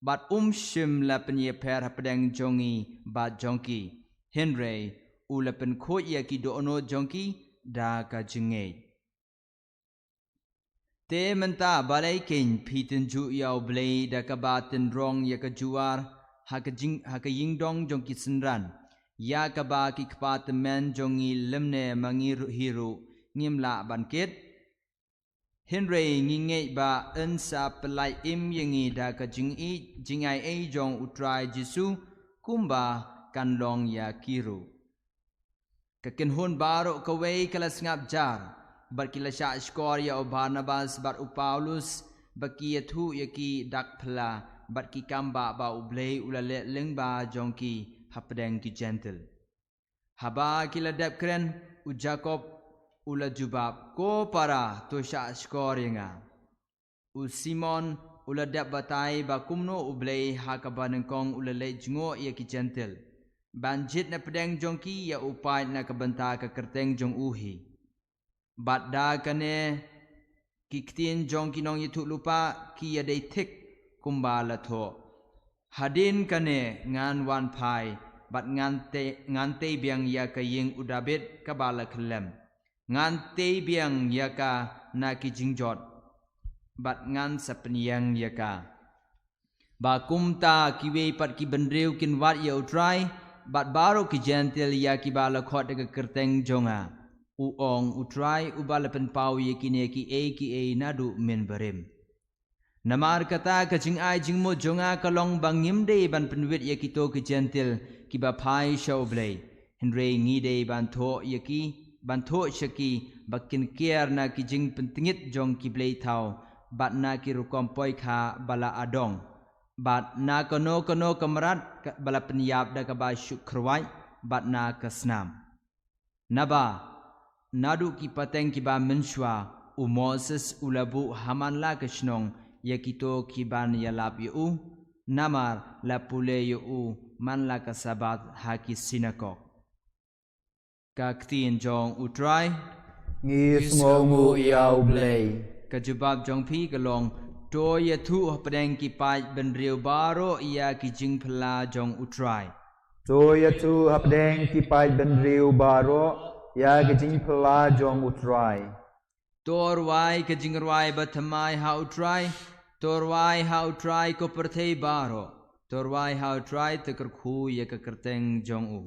bad um shym la pynïapher hapdeng jong ngi bad jong ki, hynrei u la pynkhuid ïa ki dohnud jong ki da ka jingngeit. Te mynta balei kein phi tynjuh ïa U Blei da kaba tynrong ïa ka juar ha ka jing, ha ka ïingdong jong ki synran, ïa kaba ki kpa tymmen jong ngi lymne ma ngi ruh hi ruh ngim lah ban kit? Hynrei ngi ngeit ba yn sa pyllait im ïa ngi da ka jingïeit, jingaiei jong U Trai Jisu, kumba kan long ïa ki ruh. Ka kynhun baroh kawei ka la sngap jar, bad ki la shah shkor ïa u Barnabas bad u Paulus, ba ki ïathuh ïa ki dak phylla bad ki kambah ba U Blei u la leh lyngba jong ki hapdeng ki Jentil. Haba ki la dep kren, u Jakob u la jubab, Ko para, to shah shkor ïa nga. U Simon u la dep batai ba kumno U Blei ha kaba nyngkong u la leit jngoh ïa ki Jentil, ban jied na pdeng jong ki ïa u paid na ka bynta ka kyrteng jong u hi. Bad da kane ki ktien jong ki nongïathuhlypa ki ïadei thik kumba la thoh, Hadien kane ngan wan phai, bad ngan tei, ngan tei biang ïa ka ïing u Dabid kaba la khyllem. Ngan tei biang ïa ka na ki jingjot, bad ngan sa pynïeng ïa ka. Ba kumta kiwei pat ki bynriew kin wad ïa U Trai, bad baroh ki Jentil ïa kiba la khot da ka kyrteng jong nga, u ong U Trai, uba la pynpaw ïa kine kiei kiei naduh mynbarim. Namar kata ka jingai jingmut jong nga ka long ba ngim dei ban pynwit ïa kito ki Jentil kiba phai sha U Blei, hynrei ngi dei ban thoh ïa ki, ban thoh sha ki ba kin kiar na ki jingpyntngit jong ki blei thaw, bad na ki rukom poikha ba la adong, bad na kano kano ka mrad ka, ba la pynïap da kaba shu kyrwai, bad na ka snam. Naba naduh ki pateng kiba mynshuwa, u Moses u la buh ha man la ka shnong ïa kito ki ban ïalap ïa u, namar la pule ïa u man la ka Sabbath ha ki sinakok. Ka ktien jong U Trai. Ngi sngewnguh ïa U Blei. Ka jubab jong phi ka long, to ïathuh hapdeng ki paid bynriew baroh ïa ki jingphylla jong U Trai. To ïathuh hapdeng ki paid bynriew baroh ïa ki jingphylla jong U Trai. To rwai ka jingrwai bathymmai ha U Trai, to rwai ha U Trai ko pyrthei baroh, to rwai ha U Trai, to kyrkhu ïa ka kyrteng jong u.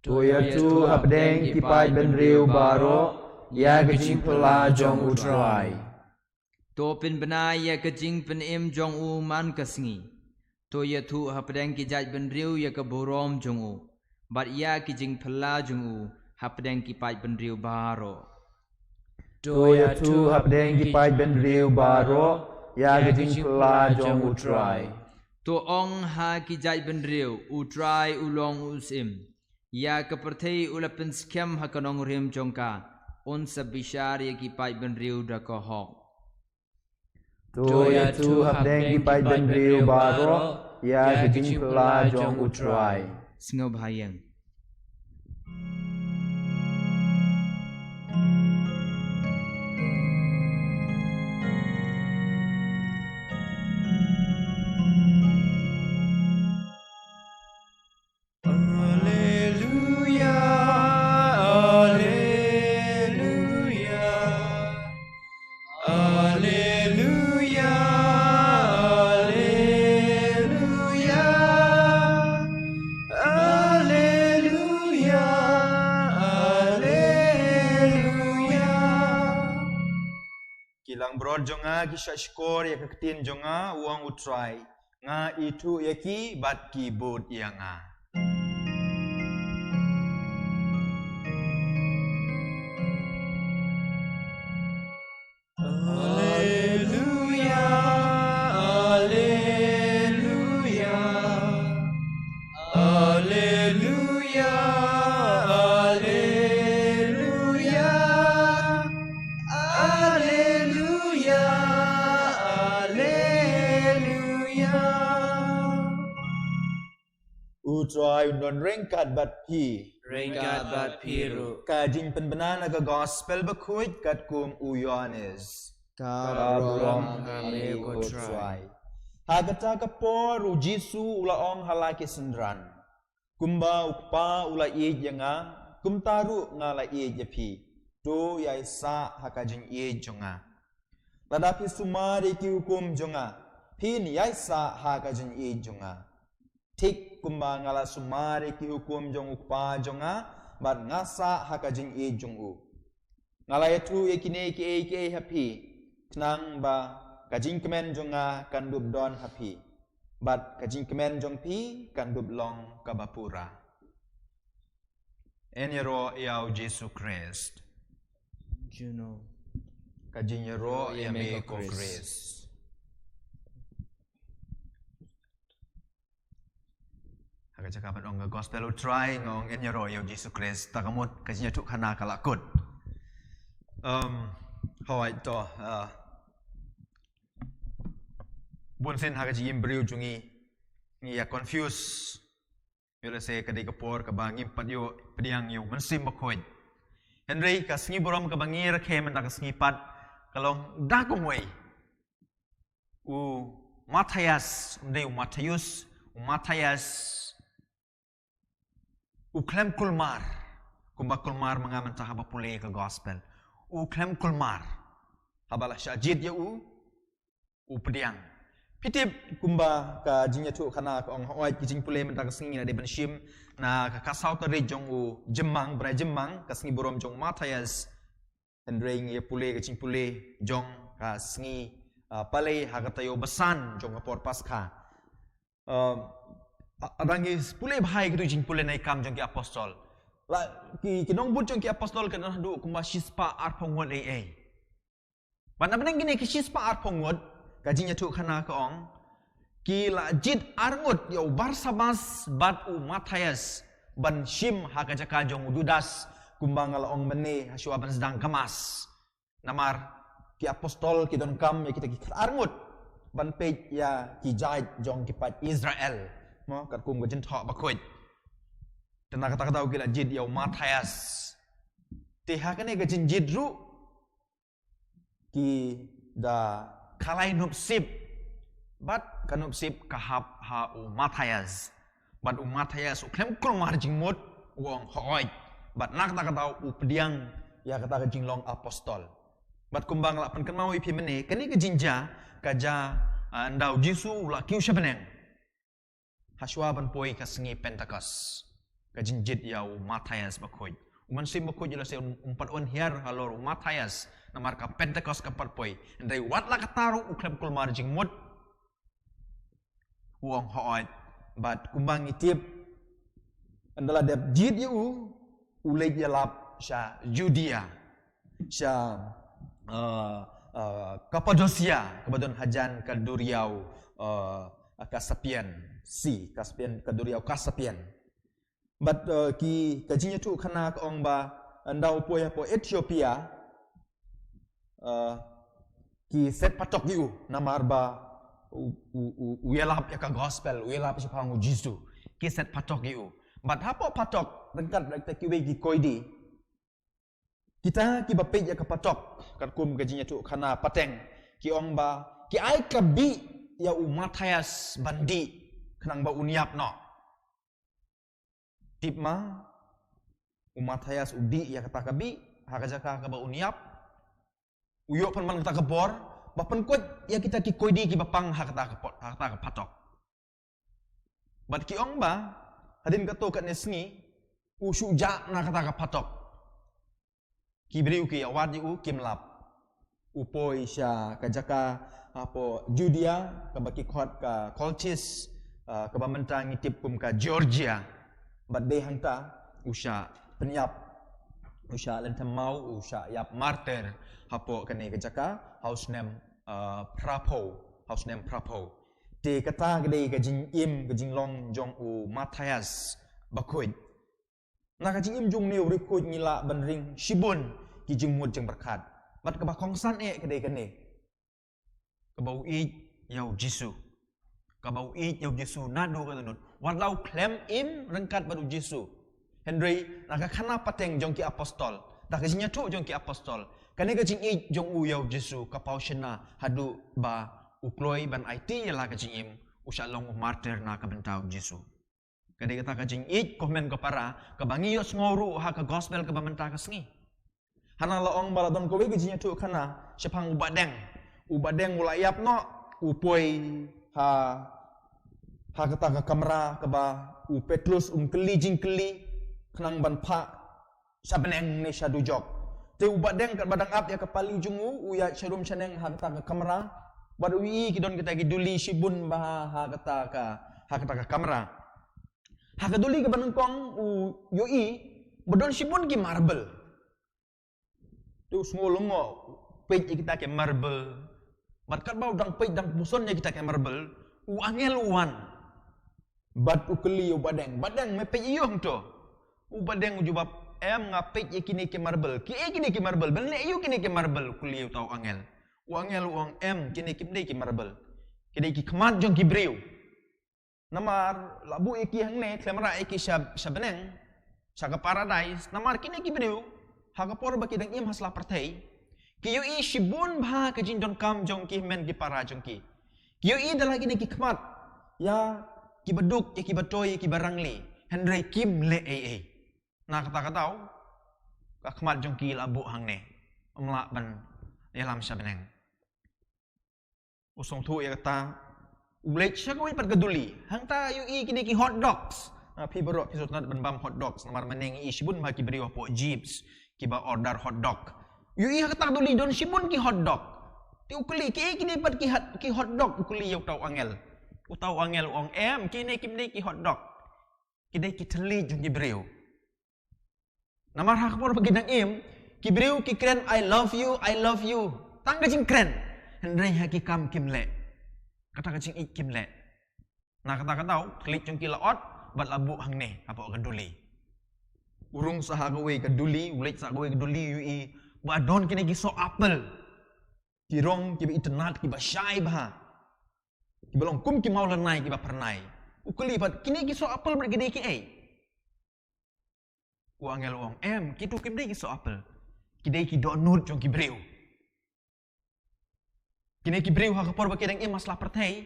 To ïathuh hapdeng ki paid bynriew baroh ïa ka jingphylla jong U Trai. To pynbna ïa ka jingpynim jong u man ka sngi. To ïathuh hapdeng ki jaid bynriew ïa ka burom jong u, bad ïa ki jingphylla jong u hapdeng ki paid bynriew baroh. To ïathuh hapdeng ki paid bynriew baroh ïa ka jingphylla jong U Trai. To ong ha ki jaitbynriew, U Trai u long u syiem. Ïa ka pyrthei u la pynskhem ha ka nongrim jong ka. Un sa bishar ïa ki paidbynriew da ka hok. To ïathuh hapdeng ki paidbynriew baroh ïa ka jingphylla jong U Trai. Sngewbha ïeng. Alleluia, alleluia, alleluia, alleluia, alleluia, alleluia. Ki langbrot jong nga ki shah shkor ïa ka ktien jong nga, u ong U Trai. Nga ithuh ïa ki bad ki bud ïa nga. Alleluia, alleluia, alleluia, alleluia, alleluia, alleluia. U Trai un don ryngkat bad phi. Ryngkat bad phi ruh. Ka jingpynbna na ka Gospel Bakhuid katkum u Ïoannis. Ka burom ha me ko Trai. Ha kata ka por u Jisu u la ong ha la ki synran. Kumba u Kpa u la ïeit ïa nga, kumta ruh nga la ïeit ïa phi. To ïai sah ha ka jingïeit jong nga. Lada phi sumar ïa ki hukum jong nga, phin ïai sah ha ka jingïeit jong nga. Thik kumba nga la sumar ïa ki hukum jong u Kpa jong nga, bad nga sah ha ka jingïeit jong u. Nga la ïathuh ïa kine kiei kiei ha phi, khnang ba ka jingkmen jong nga kan dup don ha phi, bad ka jingkmen jong phi kan dup long kaba pura. Yn ïaroh ïa u Jisu Khrist. Juno. Ka jingïaroh ïa me ko Khrist. Ha ka jaka ban ong ka Gospel U Trai, nga ong yn ïaroh ïa u Jisu Khrist, ta ka mut ka jingïathuhkhana ka la kut. Um, hooid to, uh, bunsien ha ka jingim briew jong ngi, ngi ïa confuse. Ïoh lehse ka dei ka por kaba ngim pat ïoh pdiang ïa u Mynsiem Bakhuid. Hynrei ka sngi burom kaba ngi rakhe mynta ka sngi pat ka long da kumwei. U Matthias, um dei u Matthaeus, u Matthias, u khlem kulmar, kumba kulmar ma nga mynta haba pule ka Gospel. U khlem kulmar, haba la shah jied ïa u, u pdiang. Phi tip kumba ka jingïathuhkhana ka ong, hooid ki jingpule mynta ka sngi ngi la dei ban shim na ka khatsaw tarik jong u Jymmang, Bnai Jymmang, ka sngi burom jong u Matthias. Hynrei ngi ïa pule ka jingpule jong ka sngi, ah, Palei ha ka taïew basan jong ka por Paskha. Ah, a-, lada ngi pule bha ïa kito ki jingpule na ki Kam jong ki Apostol. La, ki, ki nongbud jong ki Apostol ki don haduh kumba shispah arphew ngut ei ei. Bad na bynta kine ki shispah arphew ngut, ka jingïathuhkhana ka ong, ki la jied arngut ïa u Barsabas bad u Matthias ban shim ha ka jaka jong u Judas, kumba nga la ong mynne hashwa ban sdang ka Mass. Namar ki Apostol ki donkam ïa kita ki khatar ngut ban peit ïa ki jait jong ki paid Israel. Mo, katkum ka Jingthoh Bakhuid. Te na kata ka daw ki la jied ïa u Matthias. Te ha kane ka jingjied ruh, ki da khalai nupsip. Bad ka nupsip ka hap ha u Matthias. Bad u Matthias u khlem kulmar jingmut, u ong hooid. Bad na kata ka daw u pdiang ïa kata ka jinglong apostol. Bad kumba nga la pynkynmaw ïa phi mynne, kane ka jingjia ka jia, ah, ynda u Jisu u la kiew sha bneng. Hashwa ban poi ka sngi Pentekost. Ka jingjied ïa u Matthias Bakhuid. U Mynsiem Bakhuid ïa lade um, um pat wan hiar halor u Matthias. Namar ka Pentekost kam pat poi. Hynrei wat la katta ruh u khlem kulmar jingmut. U ong hooid. Bad kumba ngi tip. Ynda la dep jied ïa u. U leit ïalap sha Judea. Sha, uh, uh, Kapadosia, kaba don hajan ka duriaw, uh, ah, Caspian Sea, Caspian, ka duriaw Caspian. Bad, eh, ki, ka jingïathuh khana ka ong ba, eh, ynda u poi hapoh Ethiopia, eh, ki set phatok ïa u, namar ba u, u, u, u ïalap ïa ka gospel, u ïalap shaphang u Jisu, ki set phatok ïa u. Bad hapoh phatok, ryngkat bad kita kiwei ki koidi, kita kiba peit ïa ka phatok, katkum ka jingïathuh khana pateng, ki ong ba, ki ai ka bih ïa u Matthias ban dih, khnang ba un ïap noh. Tip ma, u Matthias u dih ïa kata ka bih ha ka jaka kaba un ïap. U ïoh pynban kata ka bor ba pynkoit ïa kita ki koidi kiba pang ha kata ka pot, ha kata ka phatok. Bad ki ong ba hadien kato katne sngi u shu jah na kata ka phatok. Ki briew ki ïawad ïa u, kim lap. U poi sha ka jaka hapoh Judea, kaba ki khot ka Colchis, ah, kaba mynta ngi tip kum ka Georgia. Bad dei hangta u shah pynïap, u shah lynthem maw, u shah ïap martyr hapoh kane ka jaka ha u snem, ah, phraphew, ha u snem phraphew. Te kata ka dei ka jingim, ka jinglong jong u Matthias bakhuid. Na ka jingim jong une u riewkhuid ngi lah ban ring shibun ki jingmut jingpyrkhat. Bad kaba kongsan eh ka dei kane. Kaba u ïeit ïa u Jisu. Kaba u ïeit ïa u Jisu naduh ka dohnud. Wat la u khlem im ryngkat bad u Jisu. Hynrei na ka khana pateng jong ki apostol, na ka jingïathuh jong ki apostol, kane ka jingïeit jong u ïa u Jisu ka paw shynna haduh ba u kloi ban aiti ïa la ka jingim, u shah long u martyr na ka bynta u Jisu. Ka dei kata ka jingïeit, ko hynmen ko para, kaba ngi ïohsngew ruh ha ka gospel kaba mynta ka sngi. Hana la ong ba la don kawei ka jingïathuh khana shaphang u Bahdeng. U Bahdeng u la ïap noh, u poi ha, ha kata ka kamra kaba u Petrus um kylli jingkylli khnang ban phah sha bneng ne sha dujok. Te u Bahdeng katba dang ap ïa ka pali jong u, u ïaid sharum shaneng ha kata ka kamra. Bad u ïohi ki don kita ki duli shibun bha ha kata ka, ha kata ka kamra. Ha ka duli kaba nyngkong u ïohi ba don shibun ki marble. Te u sngew lyngngoh, peit ïa kita ki marble. Bad katba u dang peit dang puson ïa kita ki marble, u angel u wan. Bad u kylli ïa u Bahdeng, "Bahdeng, me peit ïa u hangto?" U Bahdeng u jubab, "Em, nga peit ïa kine ki marble." "Kiei kine ki marble? Ban leh ïa u kine ki marble?" u kylli ïa uta u angel. U angel u ong, "Em, kine kim dei ki marble. Ki dei ki khmat jong ki briew. Namar la buh ïa ki hangne, khlem rah ïa ki sha, sha bneng, sha ka paradais. Namar kine ki briew, ha ka por ba ki dang im ha sla pyrthei, ki ïohi shibun bha ka jingdonkam jong ki hynmen ki para jong ki. Ki ïohi da la kine ki khmat ïa kiba duk, ïa kiba toi, ïa kiba rangli. Hynrei kim leh ei ei. Na kata ka daw, ka khmat jong ki la buh hangne. Ym lah ban ïalam sha bneng." U sngewthuh ïa kata, u leit sha kawei pat ka duli. Hangta ïohi kine ki hot dogs. Ah, phi baroh phi sngewtynnat ban bam hot dogs. Namar mynne ngi ïohi shibun bha ki briew hapoh Jeeps kiba order hot dog. Ïohi ha kata ka duli don shibun ki hot dog. Te u kylli, "Kiei kine pat ki hot, ki hot dog?" u kylli ïa uta u angel. Uta u angel u ong, "Em, kine kim dei ki hot dog. Ki dei ki thylliej jong ki briew." Namar ha ka por ba ki dang im, ki briew ki kren, "I love you, I love you." Tang ka jingkren. Hynrei ha ki kam kim leh. Kata ka jingïeit kim leh. Na kata ka daw, thylliej jong ki la ot, bad la buh hangne, hapoh ka duli. U rung sa ha kawei ka duli, u leit sa kawei ka duli, u ïohi ba don kine ki soh apple. Ki rong kiba itynnad, kiba shai bha. Kiba long kum ki mawlynnai, kiba phyrnai. U kylli pat, "Kine ki soh apple bad ki dei kiei?" U angel u ong, "Em, kito kim dei ki soh apple. Ki dei ki dohnud jong ki briew. Kine ki briew ha ka por ba ki dang im ha sla pyrthei,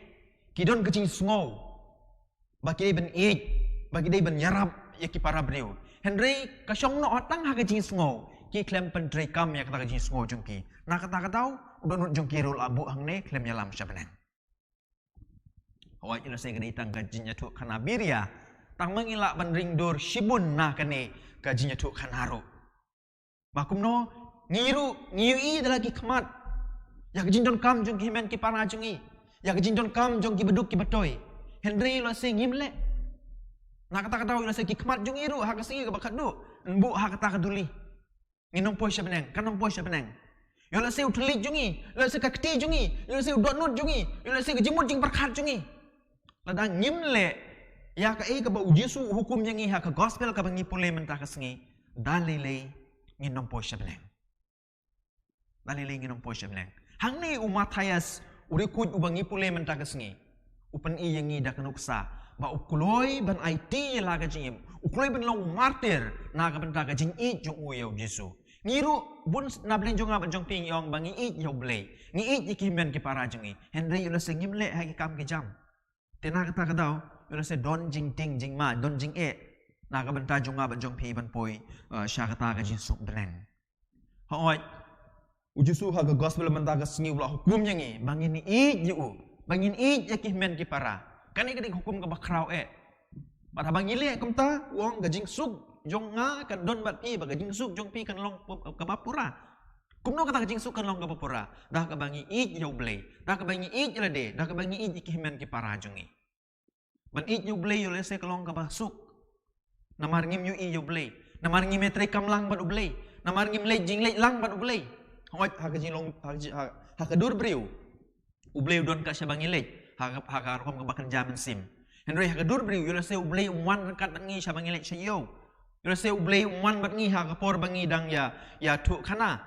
ki don ka jingsngew ba ki dei ban ïeit, ba ki dei ban ïarap ïa ki para briew. Hynrei ka shong noh tang ha ka jingsngew, ki khlem pyntreikam ïa kata ka jingsngew jong ki. Na kata ka daw, u dohnud jong ki ruh la buh hangne, khlem ïalam sha bneng." Hooid, ïa lehse ka dei tang ka jingïathuh khana biria, tang ma ngi lah ban ring dur shibun na kane ka jingïathuh khana ruh. Ba kumno, ngi ruh, ngi ïohi da la ki khmat ïa ka jingdonkam jong ki hynmen ki para jong ngi, ïa ka jingdonkam jong kiba duk kiba toi. Hynrei ïa lehse ngim leh. Na kata ka daw ïa lehse ki khmat jong ngi ruh ha ka sngi kaba khatduh, yn buh ha kata ka duli. Ngin ym poi sha bneng, kan ym poi sha bneng. Ïa lehse u thylliej jong ngi, ïa lehse ka kti jong ngi, ïa lehse u dohnud jong ngi, ïa lehse ka jingmut jingpyrkhat jong ngi. Lada ngim leh ïa kaei kaba u Jisu u hukum ïa ngi ha ka gospel kaba ngi pule mynta ka sngi, da lei lei ngin ym poi sha bneng. Da lei lei ngin ym poi sha bneng. Hangne u Matthias, u riewkhuid uba ngi pule mynta ka sngi, u pyni ïa ngi da ka nuksa ba u kloi ban aiti ïa la ka jingim, u kloi ban long martir na ka bynta ka jingïeit jong u ïa u Jisu. Ngi ruh bun na bneng jong nga bad jong phi ngi ong ba ngi ïeit ïa u Blei, ngi ïeit ïa ki hynmen ki para jong ngi. Hynrei ïoh lehse ngim leh ha ki kam ki jam. Te na kata ka daw ïoh lehse don jingtieng jingma, don jingeh na ka bynta jong nga bad jong phi ban poi, uh, sha kata ka jingsuk bneng. Hooid, u Jisu ha ka gospel mynta ka sngi u la hukum ïa ngi ba ngin ïeit ïa u, ba ngin ïeit ïa ki hynmen ki para. Kane ka dei ka hukum kaba khraw eh. Bad haba ngi leh kumta, u ong ka jingsuk jong nga kan don bad phi, bad ka jingsuk jong phi kan long kaba pura. Kumno kata ka jingsuk kan long kaba pura? Da kaba ngi ïeit ïa u Blei, da kaba ngi ïeit ïa lade, da kaba ngi ïeit ïa ki hynmen ki para jong ngi. Ban ïeit ïa u Blei ïoh lehse ka long kaba suk. Namar ngim ïohi ïa u Blei. Namar ngim ïatrei kam lang bad u Blei. Namar ngim leit jingleit lang bad u Blei. Hooid, ha ka jinglong, ha ka ji-, ha, ha ka dur briew, u Blei u don kat shaba ngi leit ha ka, ha ka rukom kaba kynja mynsiem. Hynrei ha ka dur briew ïoh lehse u Blei um wan ryngkat bad ngi shaba ngi leit sha ïew. Ïoh lehse u Blei um wan bad ngi ha ka por ba ngi dang ïa, ïathuh khana.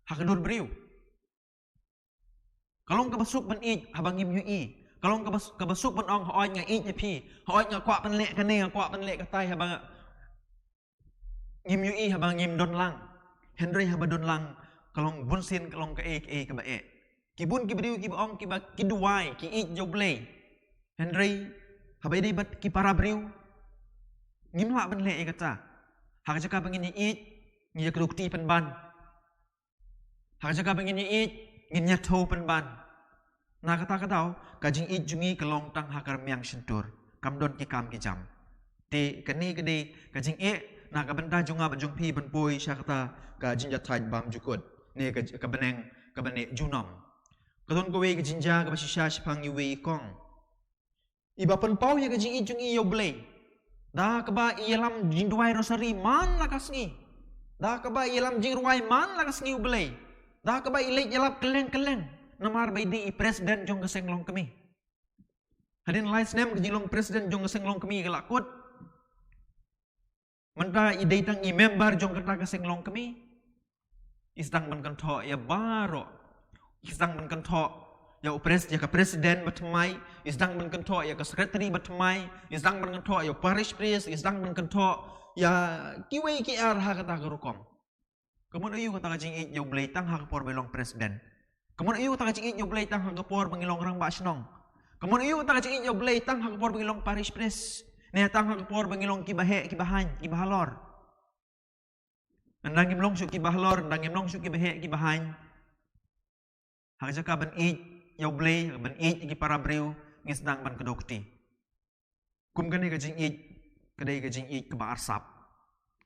Ha ka dur briew. Ka long kaba suk ban ïeit haba ngim ïohi. Ka long kaba, kaba suk ban ong, hooid nga ïeit ïa phi, hooid nga kwah ban leh kane, nga kwah ban leh katai, haba ngim ïohi, haba ngim don lang. Hynrei haba don lang, ka long bunsien, ka long kaei kaei kaba eh. Ki bun ki briew kiba ong kiba ki duwai, ki ïeit ïa u Blei. Hynrei haba ïadei bad ki para briew, ngim lah ban leh ïa kata. Ha ka jaka ba ngin ïeit, ngin ïakduh kti pynban. Ha ka jaka ba ngin ïeit, ngin ïathuh pynban. Na kata ka daw, ka jingïeit jong ngi ka long tang ha ka rmiang shyntur, kam don ki kam ki jam. Te kane ka dei ka jingeh na ka bynta jong nga bad jong phi ban poi sha kata ka jingjahthait bymjukut, ne ka, ka bneng kaba neh junom. Ka don kawei ka jingjia kaba shisha shaphang iwei i kong. Iba pynpaw ïa ka jingïeit jong i ïa u Blei da kaba i ïalam jingduwai rosari man la ka sngi, da kaba i ïalam jingrwai man la ka sngi u Blei, da kaba i leit ïalap kylleng kylleng, namar ba i dei i president jong ka seng longkmie. Hadien lai snem ka jinglong president jong ka seng longkmie ka la kut. Mynta i dei tang i member jong kata ka seng longkmie. I sdang ban kynthoh ïa baroh. I sdang ban kynthoh ïa u pres-, ïa ka president ba thymmai. I sdang ban kynthoh ïa ka secretary ba thymmai. I sdang ban kynthoh ïa u parish priest. I sdang ban kynthoh ïa kiwei ki ar ha kata ka rukom. Ka mut aïu kata ka jingïeit ïa u Blei tang ha ka por ba i long president? Ka mut aïu kata ka jingïeit ïa u Blei tang ha ka por ba ngi long rangbah shnong? Ka mut aïu kata ka jingïeit ïa u Blei tang ha ka por ba ngi long parish priest? Ne tang ha ka por ba ngi long kiba heh, kiba haiñ, kiba halor? Ynda ngim long shuh kiba halor, ynda ngim long shuh kiba heh, kiba haiñ, ha ka jaka ban ïeit ïa u Blei, ban ïeit ïa ki para briew, ngi sdang ban kdew kti. Kum kane ka jingïeit ka dei ka jingïeit kaba arsap.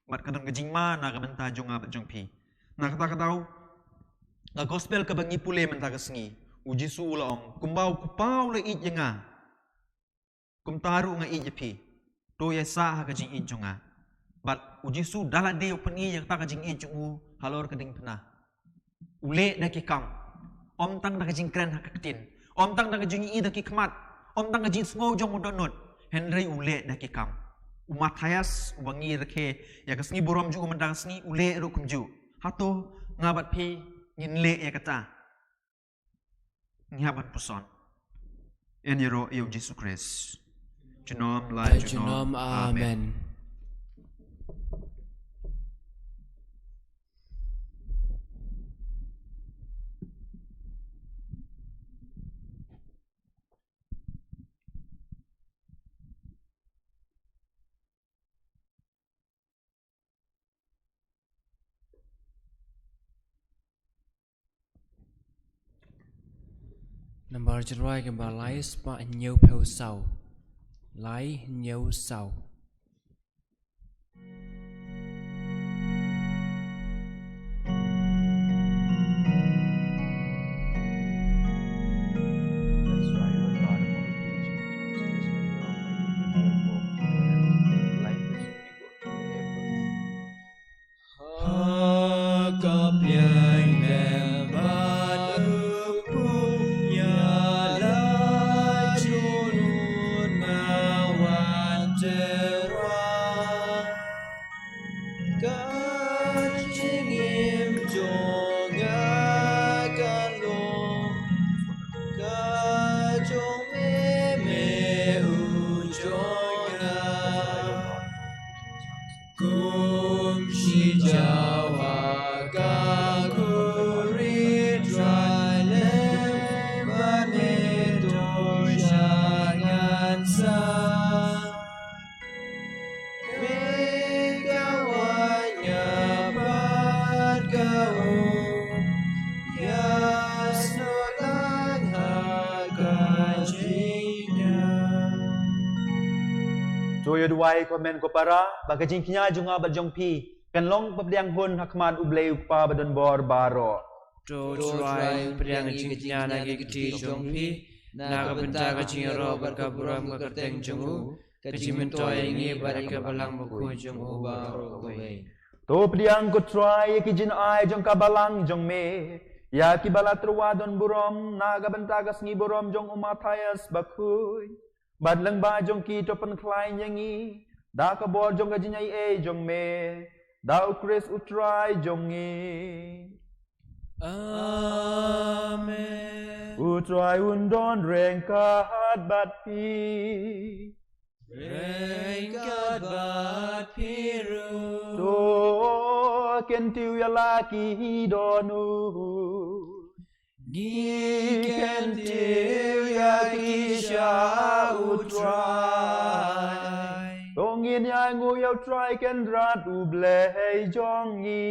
Bad ka don ka jingma na ka bynta jong nga bad jong phi. Na kata ka daw, ka gospel kaba ngi pule mynta ka sngi, u Jisu u la ong, kumba u Kpa u la ïeit ïa nga, kumta ruh nga ïeit ïa phi. To ïaisah ha ka jingïeit jong nga. Bad u Jisu da lade u pyni ïa kata ka jingïeit jong u halor ka diengphna. U leh da ki kam. Ym tang da ka jingkren ha ka ktien. Ym tang da ka jingïohi da ki khmat. Ym tang ka jingsngew jong u dohnud. Hynrei u leh da ki kam. U Matthias, uba ngi rakhe ïa ka sngi burom jong u mynta ka sngi, u leh ruh kumjuh. Hato nga bad phi ngin leh ïa kata? Ngi hap ban puson. Yn ïaroh ïa u Jisu Khrist. Junom la junom. Amen. Nambar jingrwai kaba lai spah hynñiew phew saw. Lai hynñiew saw. Ha ka pliang nem bad u pung ïa la jong u. Kum shi jaw ha ka khuri Trai leh ba ne to sha ngan sa. Me ka wanya pat ka u ya snolang ha ka jingya. To ïa duwai ko men ko para ba ka jingkñia jong nga bad jong phi kan long ba pdiang hun ha khmat U Blei U Kpa ba don bor baroh. To Trai pdiang jingkñia na ki kti jong phi na ka bynta ka jingïaroh bad ka burom ka kyrteng jong u, ka jingmyntoi ïa ngi bad ïa ka balang bakhuid jong u baroh kawei. To pdiang ko Trai ïa ki jingai jong ka balang jong me, ïa ki ba la tyrwa don burom na ka bynta ka sngi burom jong u Matthias bakhuid. Bad lyngba jong ki to pynkhlaiñ ïa ngi da ka bor jong ka jingaiei jong me, da U Khrist U Trai jong ngi. Amen. U Trai un don ryngkat bad phi. Ryngkat bad phi ruh. To kyntiew ïa la ki dohnud. Ngi kyntiew ïa ki sha U Trai. To ngin ïanguh ïa U Trai Kynrad U Blei jong ngi.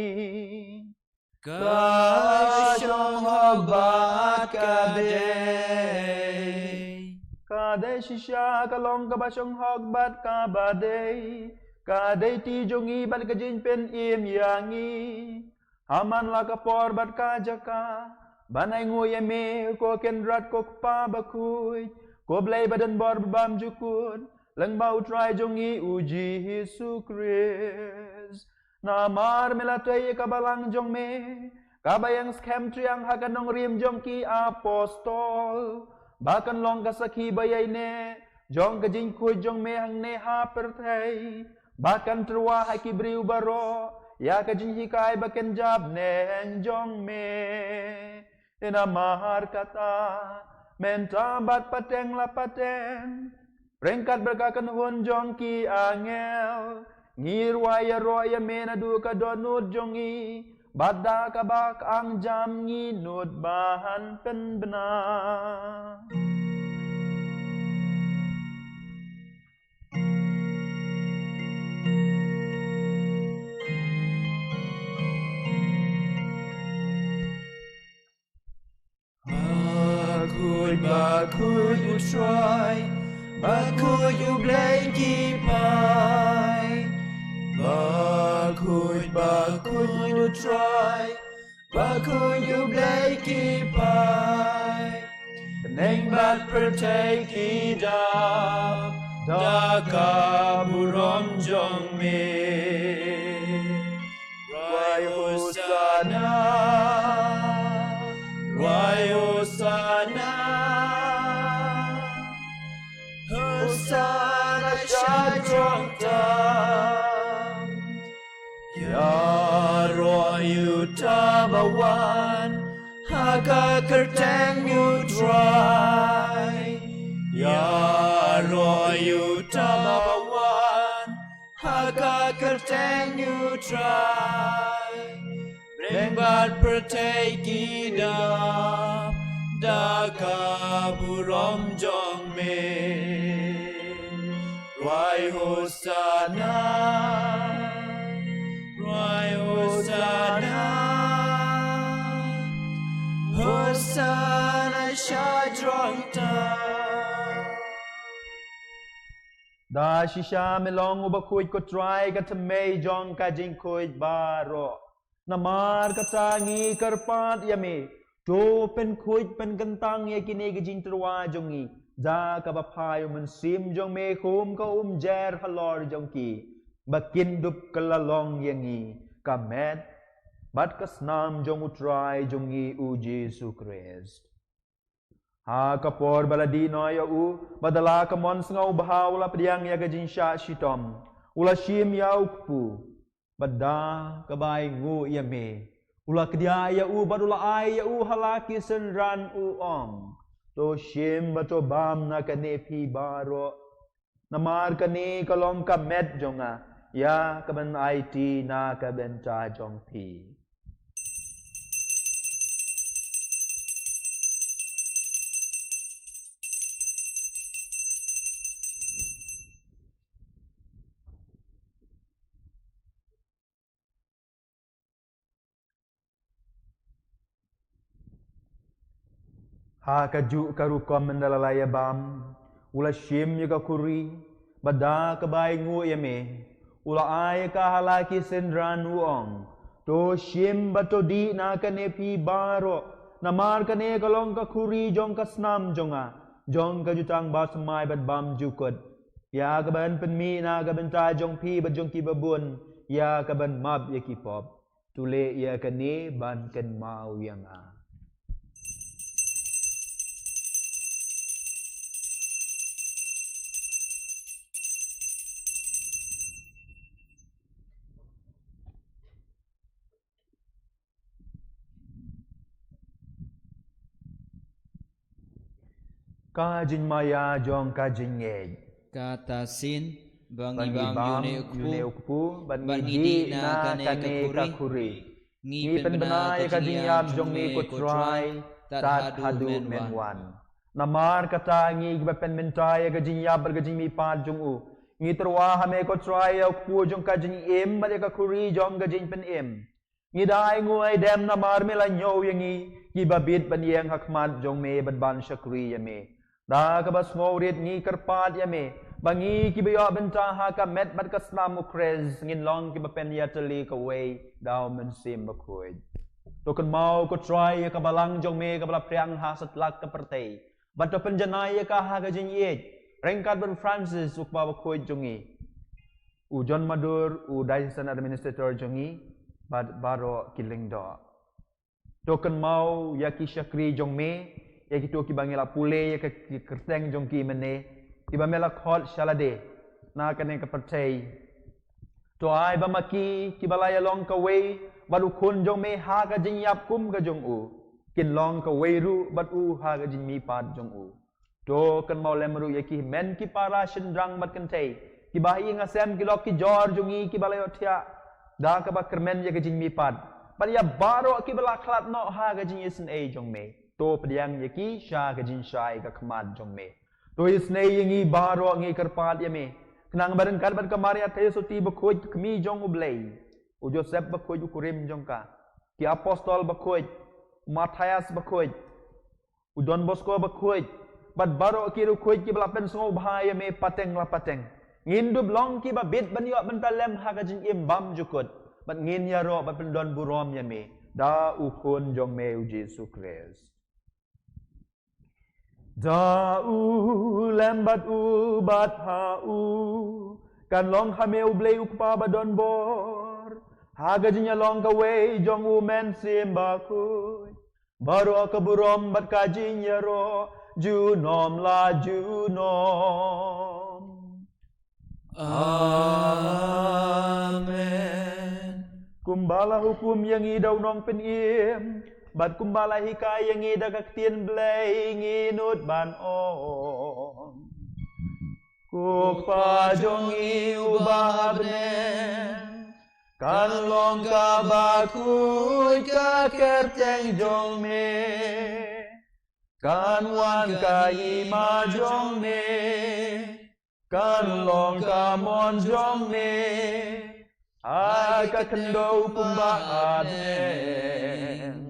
Ka shong hok bad ka dei. Ka dei shisha ka long kaba shong hok bad kaba dei. Ka dei ti jong ngi bad ka jingpynim ïa ngi. Ha man la ka por bad ka jaka ban ainguh ïa me ko Kynrad ko Kpa bakhuid, ko Blei ba don bor ba bymjukut, lyngba U Trai jong ngi U Jisu Khrist. Namar me la tei ïa ka balang jong me kaba ïeng skhem triang ha ka nongrim jong ki apostol, ba kan long ka sakhi ba ïaineh jong ka jingkhuid jong me hangne ha pyrthei, ba kan tyrwa ha ki briew baroh ïa ka jinghikai ba kynja bneng jong me. Namar kata mynta bad pateng la pateng, ryngkat bad ka kynhun jong ki angel, ngi rwai ïaroh ïa me naduh ka dohnud jong ngi, bad da kaba ka angjam ngi nud ban pynbna. Bakhuid, bakhuid U Trai, bakhuid U Blei ki paid. Bakhuid, bakhuid U Trai, bakhuid U Blei ki paid. Bneng bad pyrthei ki dap da ka burom jong me. Rwai Hosanna, rwai Hosanna. Hosanna sha jrong tam. Ïaroh ïa uta ba wan ha ka kyrteng U Trai. Ïaroh ïa uta ba wan ha ka kyrteng U Trai. Bneng bad pyrthei ki dap da ka burom jong me. Rwai Hosanna, rwai Hosanna. Hosanna sha jrong tam. Da shisha me long uba khuid ko Trai, ka thymmei jong ka jingkhuid baroh. Namar kata ngi kyrpad ïa me, to pynkhuid pynkyntang ïa kine ki jingtyrwa jong ngi da kaba phai U Mynsiem jong me kum ka umjer halor jong ki, ba kin dup kylla long ïa ngi ka met bad ka snam jong U Trai jong ngi U Jisu Khrist. Ha ka por ba la dih noh ïa u, bad da la ka mon sngewbha u la pdiang ïa ka jingshah shitom, u la shim ïa u kpu, bad da kaba ainguh ïa me, u la kdiah ïa u bad u la ai ïa u ha la ki synran, u ong, to shim bad to bam na kane phi baroh. Namar kane ka long ka met jong nga, ïa ka ban aiti na ka bynta jong phi. Ha kajuh ka rukom mynta la ïa bam, u la shim ïa ka khuri, bad da kaba ai nguh ïa me, u la ai ïa ka ha la ki synran, u ong, to shim bad to dih na kane phi baroh, namar kane ka long ka khuri jong ka snam jong nga, jong ka jutang basmai bad bamjukut, ïa ka ban pynmih na ka bynta jong phi bad jong kiba bun, ïa ka ban map ïa ki pop. To leh ïa kane ban kynmaw ïa nga. Ka jingmaïa jong ka jingngeit. Kata shisien ba ngi bam ïa une u kpu, bad ngi dih na kane ka khuri, ngi pynbna ïa ka jingïap jong me ko Trai, tad haduh men wan. Namar kata ngi kiba pynmynta ïa ka jingïap bad ka jingmihpat jong u, ngi tyrwa ha me ko Trai ïa u kpu jong ka jingim bad ïa ka khuri jong ka jingpynim. Ngi da ai nguh ai dem namar me la ñiew ïa ngi, kiba bit ban ïeng ha khmat jong me bad ban shakri ïa me. Da kaba sngewrit ngi kyrpad ïa me, ba ngi kiba ïoh bynta ha ka met bad ka snam u Khrist, ngin long kiba pynïatylli kawei da u Mynsiem Bakhuid. To kynmaw ko Trai ïa ka balang jong me kaba la phriang ha satlak ka pyrthei, bad to pynjanai ïa ka ha ka jingïeit, ryngkat bad u Francis u kpa bakhuid jong ngi, u John Madur u diocesan administrator jong ngi, bad baroh ki lyngdoh. To kynmaw ïa ki shakri jong me, ïa kito kiba ngi la pule ïa ka, ki kyrteng jong ki mynne, kiba me la khot sha lade na kane ka pyrthei. To ai ba ma ki kiba la ïalong kawei bad u Khun jong me ha ka jingïap kum ka jong u, kin long kawei ruh bad u ha ka jingmihpat jong u. To kynmaw lem ruh ïa ki hynmen ki para shynrang bad kynthei, kiba ha ïing ha sem ki lok ki jor jong ngi kiba la ïohthiah da kaba kyrmen ïa ka jingmihpat, bad ïa baroh kiba la khlad noh ha ka jingisynei jong me. To pdiang ïa ki sha ka jingshai ka khmat jong me. To isynei ïa ngi baroh, ngi kyrpad ïa me, khnang ba ryngkat bad ka Maria Theisotti bakhuid, ka kmie jong U Blei, u Joseph bakhuid u kurim jong ka, ki apostol bakhuid, u Matthias bakhuid, u Don Bosco bakhuid, bad baroh ki riewkhuid kiba la pynsngewbha ïa me pateng la pateng, ngin dup long kiba bit ban ïoh bynta lem ha ka jingim bymjukut, bad ngin ïaroh bad pyndon burom ïa me da u Khun jong me u Jisu Khrist. Da u lem bad u bad ha u, kan long ha me U Blei U Kpa badonbor, ha ka jingïalong kawei jong U Mynsiem Bakhuid, baroh ka burom bad ka jingïaroh junom la junom. Amen. Kumba la hukum ïa ngi da u Nongpynim, bad kumba la hikai ïa ngi da ka ktien Blei, ngi nud ban ong: Ko Kpa jong ngi uba ha bneng, kan long kaba khuid ka kyrteng jong me. Kan wan ka hima jong me, kan long ka mon jong me ha ka khyndew kumba ha bneng.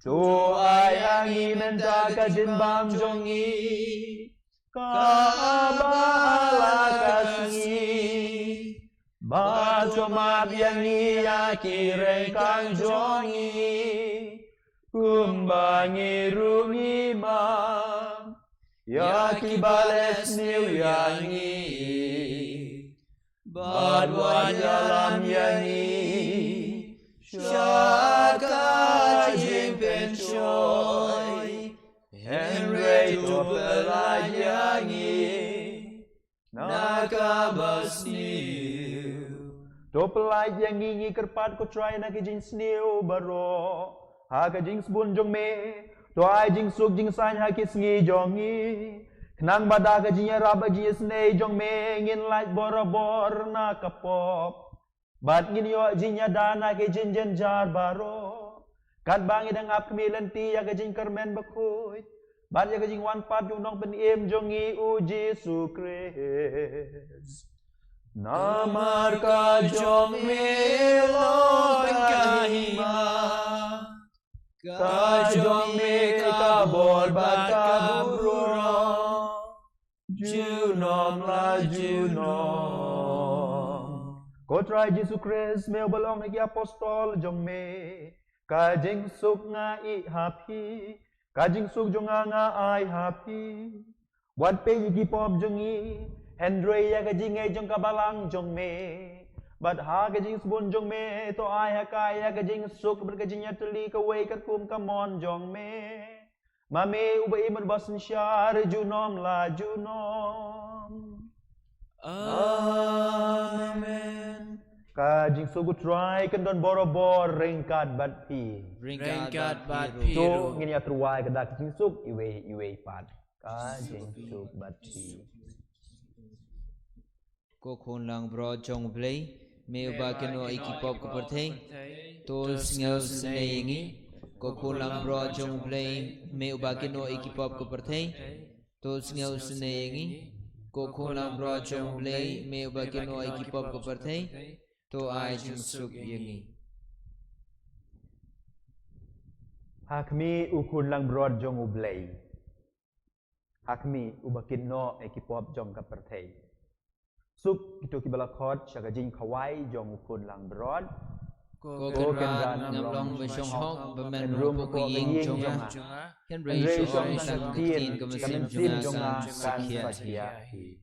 To ai ha ngi mynta ka jingbam jong ngi, kaba ha la ka sngi. Bad to map ïa ngi ïa ki ryngkang jong ngi, kumba ngi ruh ngi map ïa kiba leh sniew ïa ngi. Bad wat ïalam ïa ngi sha ka jingpynshoi, hynrei to pyllait ïa ngi na kaba sniew. To pyllait ïa ngi, ngi kyrpad ko Trai, na ki jingsniew baroh, ha ka jingsbun jong me. To ai jingsuk jingsaiñ ha ki sngi jong ngi, Khnang ba da ka jingïarap bad jingïasnei jong me ngin lait borabor na ka pop, bad ngin ïoh jingïada na ki jingjynjar baroh, katba ngi dang ap khmih lynti ïa ka jingkyrmen bakhuid bad ïa ka jingwan pat jong u Nongpynim jong ngi u Jisu Khrist. Namar ka jong me long ka hima, ka jong me ka bor bad ka burom, junom la junom. Ko Trai Jisu Khrist, me uba ong ha ki apostol jong me, ka jingsuk nga ai ha phi, ka jingsuk jong nga nga ai ha phi. Wat peit ïa ki pop jong ngi, hynrei ïa ka jingngeit jong ka balang jong me. Bad ha ka jingsbun jong me, to ai ha ka ïa ka jingsuk bad ka jingïatylli kawei katkum ka mon jong me. Ma me uba im bad uba synshar junom la junom. Amen. Ka jingsuk u Trai kan don borabor ryngkat bad phi. Ryngkat bad phi ruh. To ngin ïa tyrwa ïa ka da ka jingsuk iwei iwei pat. Ka jingsuk bad phi. Ko khun langbrot jong U Blei, me uba kynnoh ïa ki pop ka pyrthei, to sngewsynei ïa ngi. Ko khun langbrot jong U Blei, me uba kynnoh ïa ki pop ka pyrthei, to sngewsynei ïa ngi. Ko khun langbrot jong U Blei, me uba kynnoh ïa ki pop ka pyrthei, to ai jingsuk ïa ngi. Ha khmih u khun langbrot jong U Blei. Ha khmih uba kynnoh ïa ki pop jong ka pyrthei. Suk kito kiba la khot sha ka jingkhawai jong u khun langbrot. Ko Kynrad, ngam long ba shong hok ba men rung hapoh ka ïing jong nga, hynrei shu ong tang ka ktien ka mynsiem jong nga kan sa sakhi.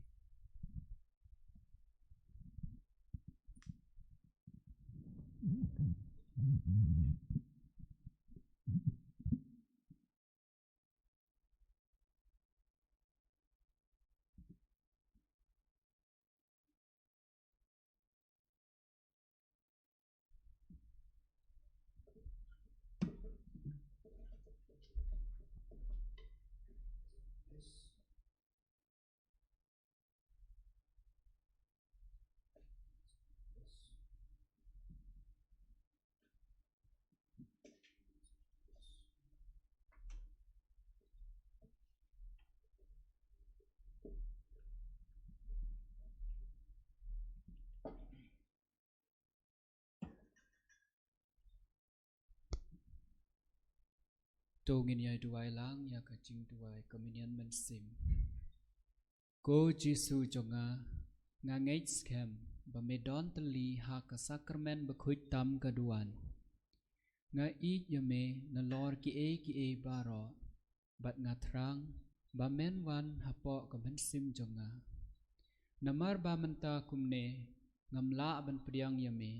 To ngin ïa duwai lang ïa ka jingduwai communion mynsiem. Ko Jisu jong nga, nga ngeit skhem ba me don tylli ha ka sakramen bakhuid tam ka duwan. Nga ïeit ïa me nalor kiei kiei baroh, bad nga thrang ba men wan hapoh ka mynsiem jong nga. Namar ba mynta kumne ngam lah ban pdiang ïa me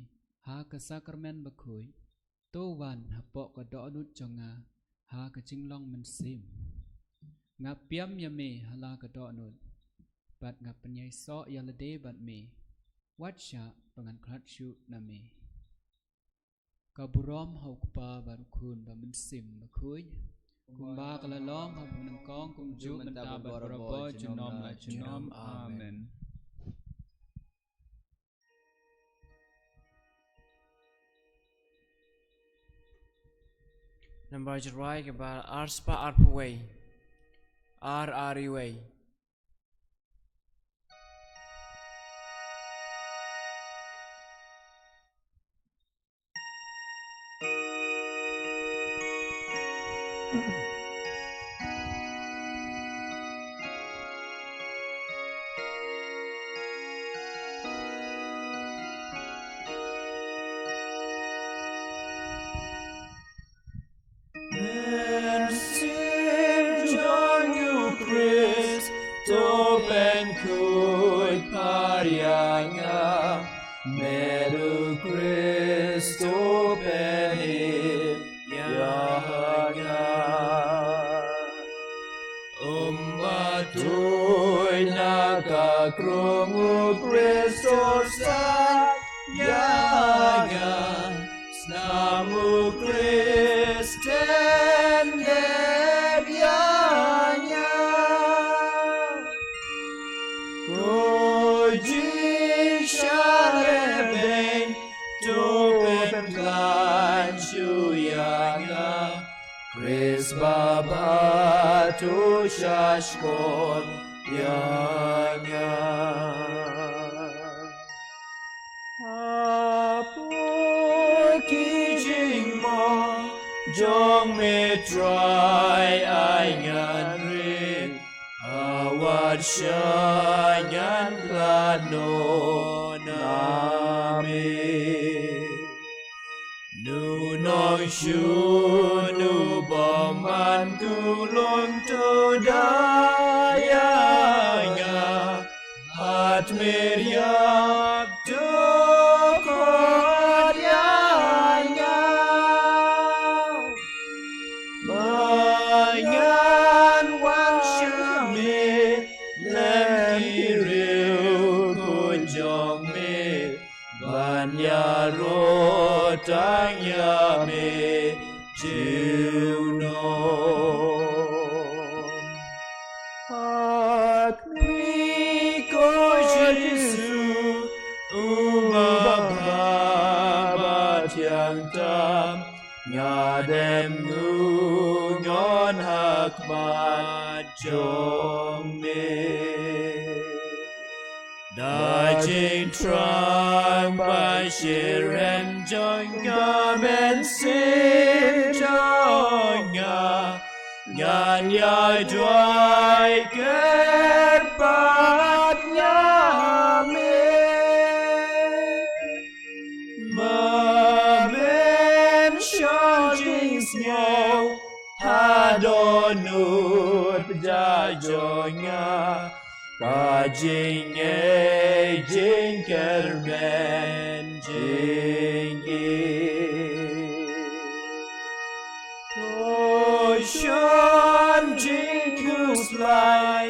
ha ka sakramen bakhuid, to wan hapoh ka dohnud jong nga ha ka jinglong mynsiem. Nga pdiang ïa me ha la ka dohnud, bad nga pynïasoh ïa lade bad me, wat shah ba ngan khlad shuh na me. Ka burom ha u Kpa bad u Khun bad u Mynsiem Bakhuid, kumba ka la long ha kaba nyngkong, kumjuh, mynta bad barabor, junom la junom. Amen. Nambar jingrwai kaba ar spah arphew wei. Ar ar wei. Mynsiem jong u Khrist to pynkhuid pat ïa nga. Met u Khrist to pynheh ïa nga. Ym ba tuid na ka krung u Khrist to sait ïa nga. Snam u Khrist ten dep ïa nga. Baba tu shashkor yanya. Apo ki jingmong jong me Trai ai ngan rit, awat sha ngan khlad noh na me. Nu nong shu nu bymman tu long tu da ya nga. At mir yak tu kot ya nga. Ba ngan wan sha me lem ki riew khun jong me. Ban ïaroh tang ïa me junom. Ak mi ko Jisu, u Baba ba thiang tam, nga dem ngu ngon ha khmat jong me. Da jingthrang ba shitrhem jong ka mynsiem jong nga, ngan ïa duwai kyrpad ïa me. Ma men sha jingsngew ha dohnud da jong nga, ka jingngeit jingkyrmen jingïeit. To shon jingkhuslai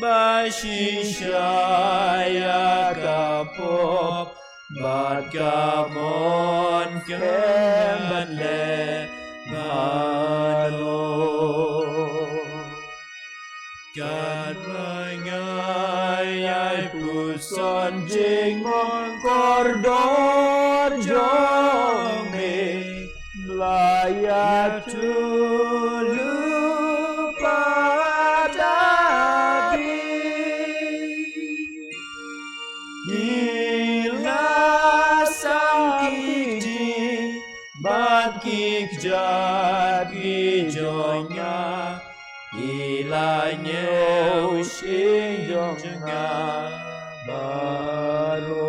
ba shisha ïa ka pop, bad ka mon khlem ban leh baroh. Katba nga ïai puson jingmong kordor jong me, la ïa tu lypa da phi. Ki la sam ki kti bad ki kjat ki jong nga, ki la ñiew shi jong nga baroh.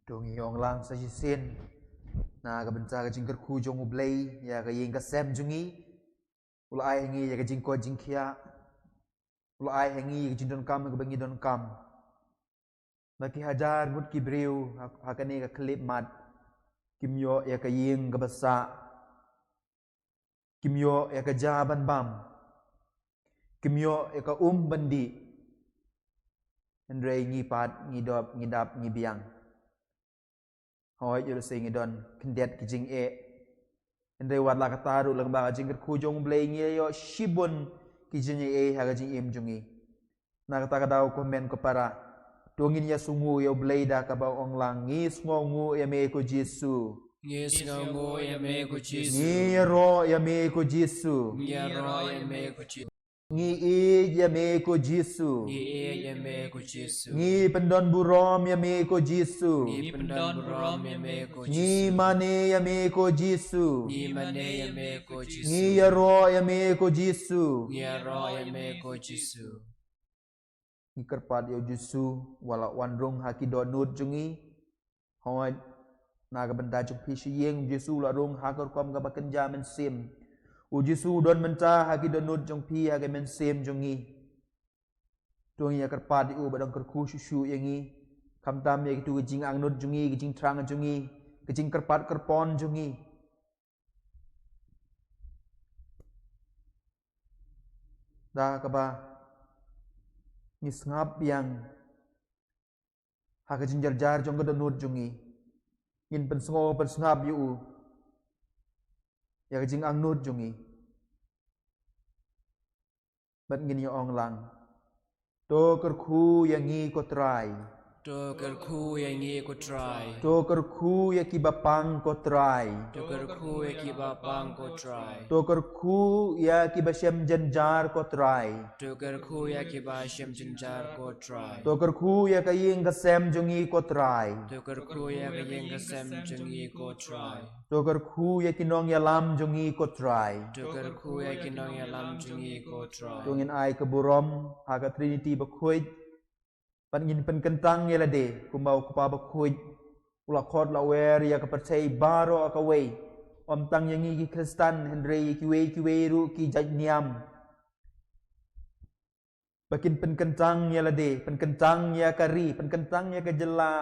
To ngin ïa ong lang sa shisien na ka bynta ka jingkyrkhu jong U Blei ïa ka ïing ka sem jong ngi. U la ai ha ngi ïa ka jingkoit jingkhiah. U la ai ha ngi ïa ka jingdonkam kaba ngi donkam. Ba ki hajar ngut ki briew ha, ha kane ka khyllipmat kim ïoh ïa ka ïing kaba sah. Kim ïoh ïa ka ja ban bam. Kim ïoh ïa ka um ban dih. Hynrei ngi pat, ngi dap, ngi dap, ngi biang. Hooid, ïoh lehse ngi don khyndiat ki jingeh. Hynrei wat la katta ruh, lyngba ka jingkyrkhu jong U Blei ngi ïoh shibun ki jingeh ha ka jingim jong ngi. Na kata ka daw, ko hynmen ko para, to ngin ïa sngewnguh ïa U Blei da kaba ong lang: Ngi sngewnguh ïa me ko Jisu. Ngi sngewnguh ïa me ko Jisu. Ngi ïaroh ïa me ko Jisu. Ngi ïaroh ïa me ko Jisu. Ngi ïeit ïa me ko Jisu. Ngi ïeit ïa me ko Jisu. Ngi pyndonburom ïa me ko Jisu. Ngi pyndonburom ïa me ko Jisu. Ngi mane ïa me ko Jisu. Ngi mane ïa me ko Jisu. Ngi ïaroh ïa me ko Jisu. Ngi ïaroh ïa me ko Jisu. Ngi kyrpad ïa U Jisu, wat la u wan rung ha ki dohnud jong ngi. Hooid, na ka bynta jong phi sha ïing, U Jisu u la rung ha ka rukom kaba kynja mynsiem. U Jisu u don mynta ha ki dohnud jong phi, ha ka mynsiem jong ngi. To ngi ïa kyrpad ïa u ba dang kyrkhu shuh shuh ïa ngi. Khamtam ïa kitu ki jingangnud jong ngi, ki jingthrang jong ngi, ki jingkyrpad kyrpon jong ngi. Da kaba ngi sngap biang ha ka jingjynjar jong ka dohnud jong ngi. Ngin pynsngew pynsngap ïa u ïa ka jingangnud jong ngi. Bad ngin ïa ong lang. To kyrkhu ïa ngi ko Trai. To kyrkhu ïa ngi ko Trai. To kyrkhu ïa kiba pang ko Trai. To kyrkhu ïa kiba pang ko Trai. To kyrkhu ïa kiba shem jynjar ko Trai. To kyrkhu ïa kiba shem jynjar ko Trai. To kyrkhu ïa ka ïing ka sem jong ngi ko Trai. To kyrkhu ïa ka ïing ka sem jong ngi ko Trai. To kyrkhu ïa ki nongïalam jong ngi ko Trai. To kyrkhu ïa ki nongïalam jong ngi ko Trai. To ngin ai ka burom ha ka Trinity bakhuid. Bad ngin pynkyntang ïa lade kumba u Kpa bakhuid u la khot la wer ïa ka pyrthei baroh kawei. Ym tang ïa ngi ki Khristan hynrei ïa kiwei kiwei ruh ki jait niam. Ba kin pynkyntang ïa lade, pynkyntang ïa ka ri, pynkyntang ïa ka jylla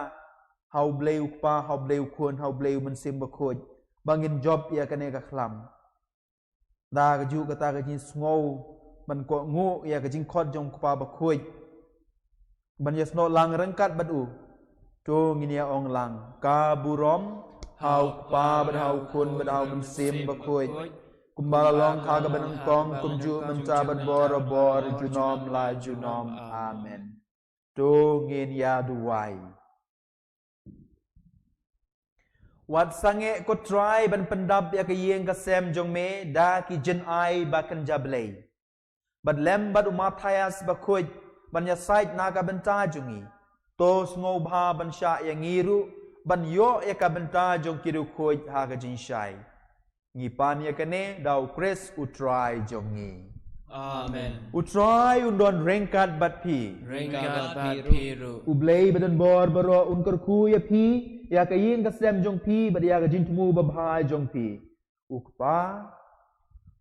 ha u Blei u Kpa, ha u Blei u Khun, ha u Blei u Mynsiem Bakhuid. Ba ngin jop ïa kane ka khlam. Da kajuh kata ka jingsngew ban kohnguh ïa ka jingkhot jong u Kpa bakhuid. Ban ïasnoh lang ryngkat bad u. To ngin ïa ong lang. Ka burom ha u Kpa bad ha u Khun bad ha u Mynsiem Bakhuid. Kumba la long ha kaba nyngkong, kumjuh mynta bad borabor, junom la junom. Amen. To ngin ïa duwai. Wat sangeh ko Trai ban pyndap ïa ka ïing ka sem jong me da ki jingai ba kynja Blei. Bad lem bad u Matthias bakhuid ban ïasaid na ka bynta jong ngi. To sngewbha ban shah ïa ngi ruh ban ïoh ïa ka bynta jong ki riewkhuid ha ka jingshai. Ngi pan ïa kane da u Khrist u Trai jong ngi. Amen. U Trai un don ryngkat bad phi. Ryngkat bad phi ruh. U Blei ba don bor baroh un kyrkhu ïa phi, ïa ka ïing ka sem jong phi bad ïa ka jingthmu babha jong phi. U Kpa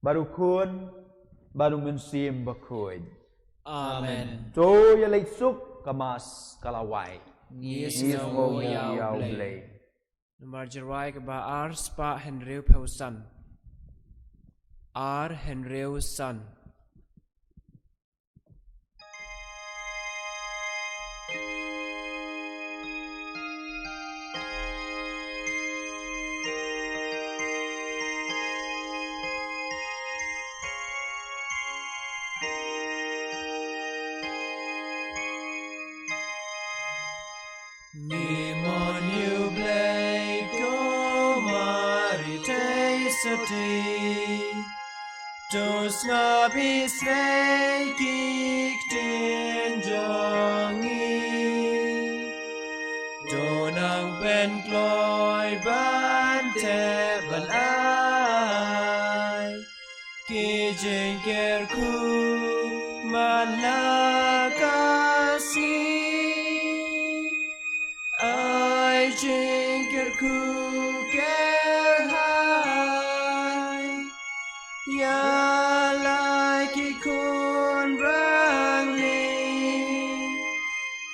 bad u Khun bad u Mynsiem Bakhuid. Amen. To ïa leit suk, ka Mass ka la wai. Ngi sngewnguh ïa u Blei. Namar jingrwai kaba ar spah hynriewphew san. Ar hynriew san. Ngi mon ïa u Blei ko Mari te sa te. To sngap Israel ki ktien jong ngi. To nang pynkloi ban tep ban ai ki jingkyrkhu man la ka sngi. Ai jingkyrkhu kyrhai ïa la ki khun rangli.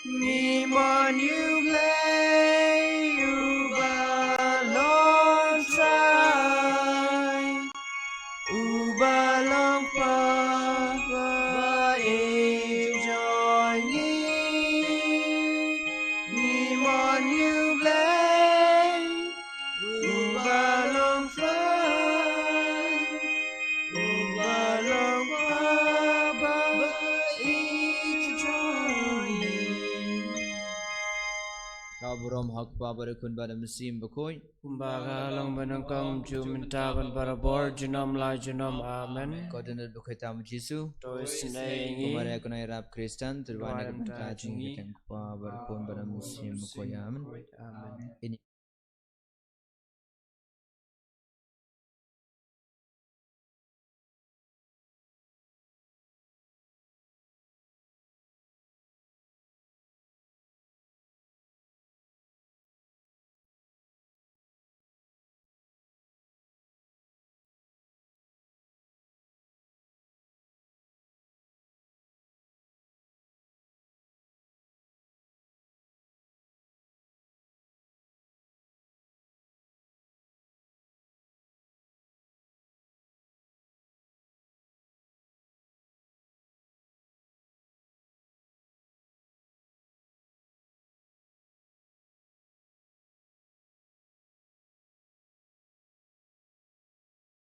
Ngi mon ïa u Blei uba long Trai, uba long Kpa ba ïeit jong ngi. Ngi mon ïa u Blei uba long Trai, uba long Kpa ba ïeit jong ngi. Ka burom ha u Kpa bad u Khun bad u Mynsiem Bakhuid. Kumba ka long mynnyngkong, mynta bad barabor, junom la junom. Amen. Ka dohnud bakhuid tam u Jisu. To isynei ïa ngi. Ko Maria kynnoh ïarap Khristan, to duwai na ka bynta jong ngi. Ka kyrteng u Kpa bad u Khun bad u Mynsiem Bakhuid. Amen. Amen.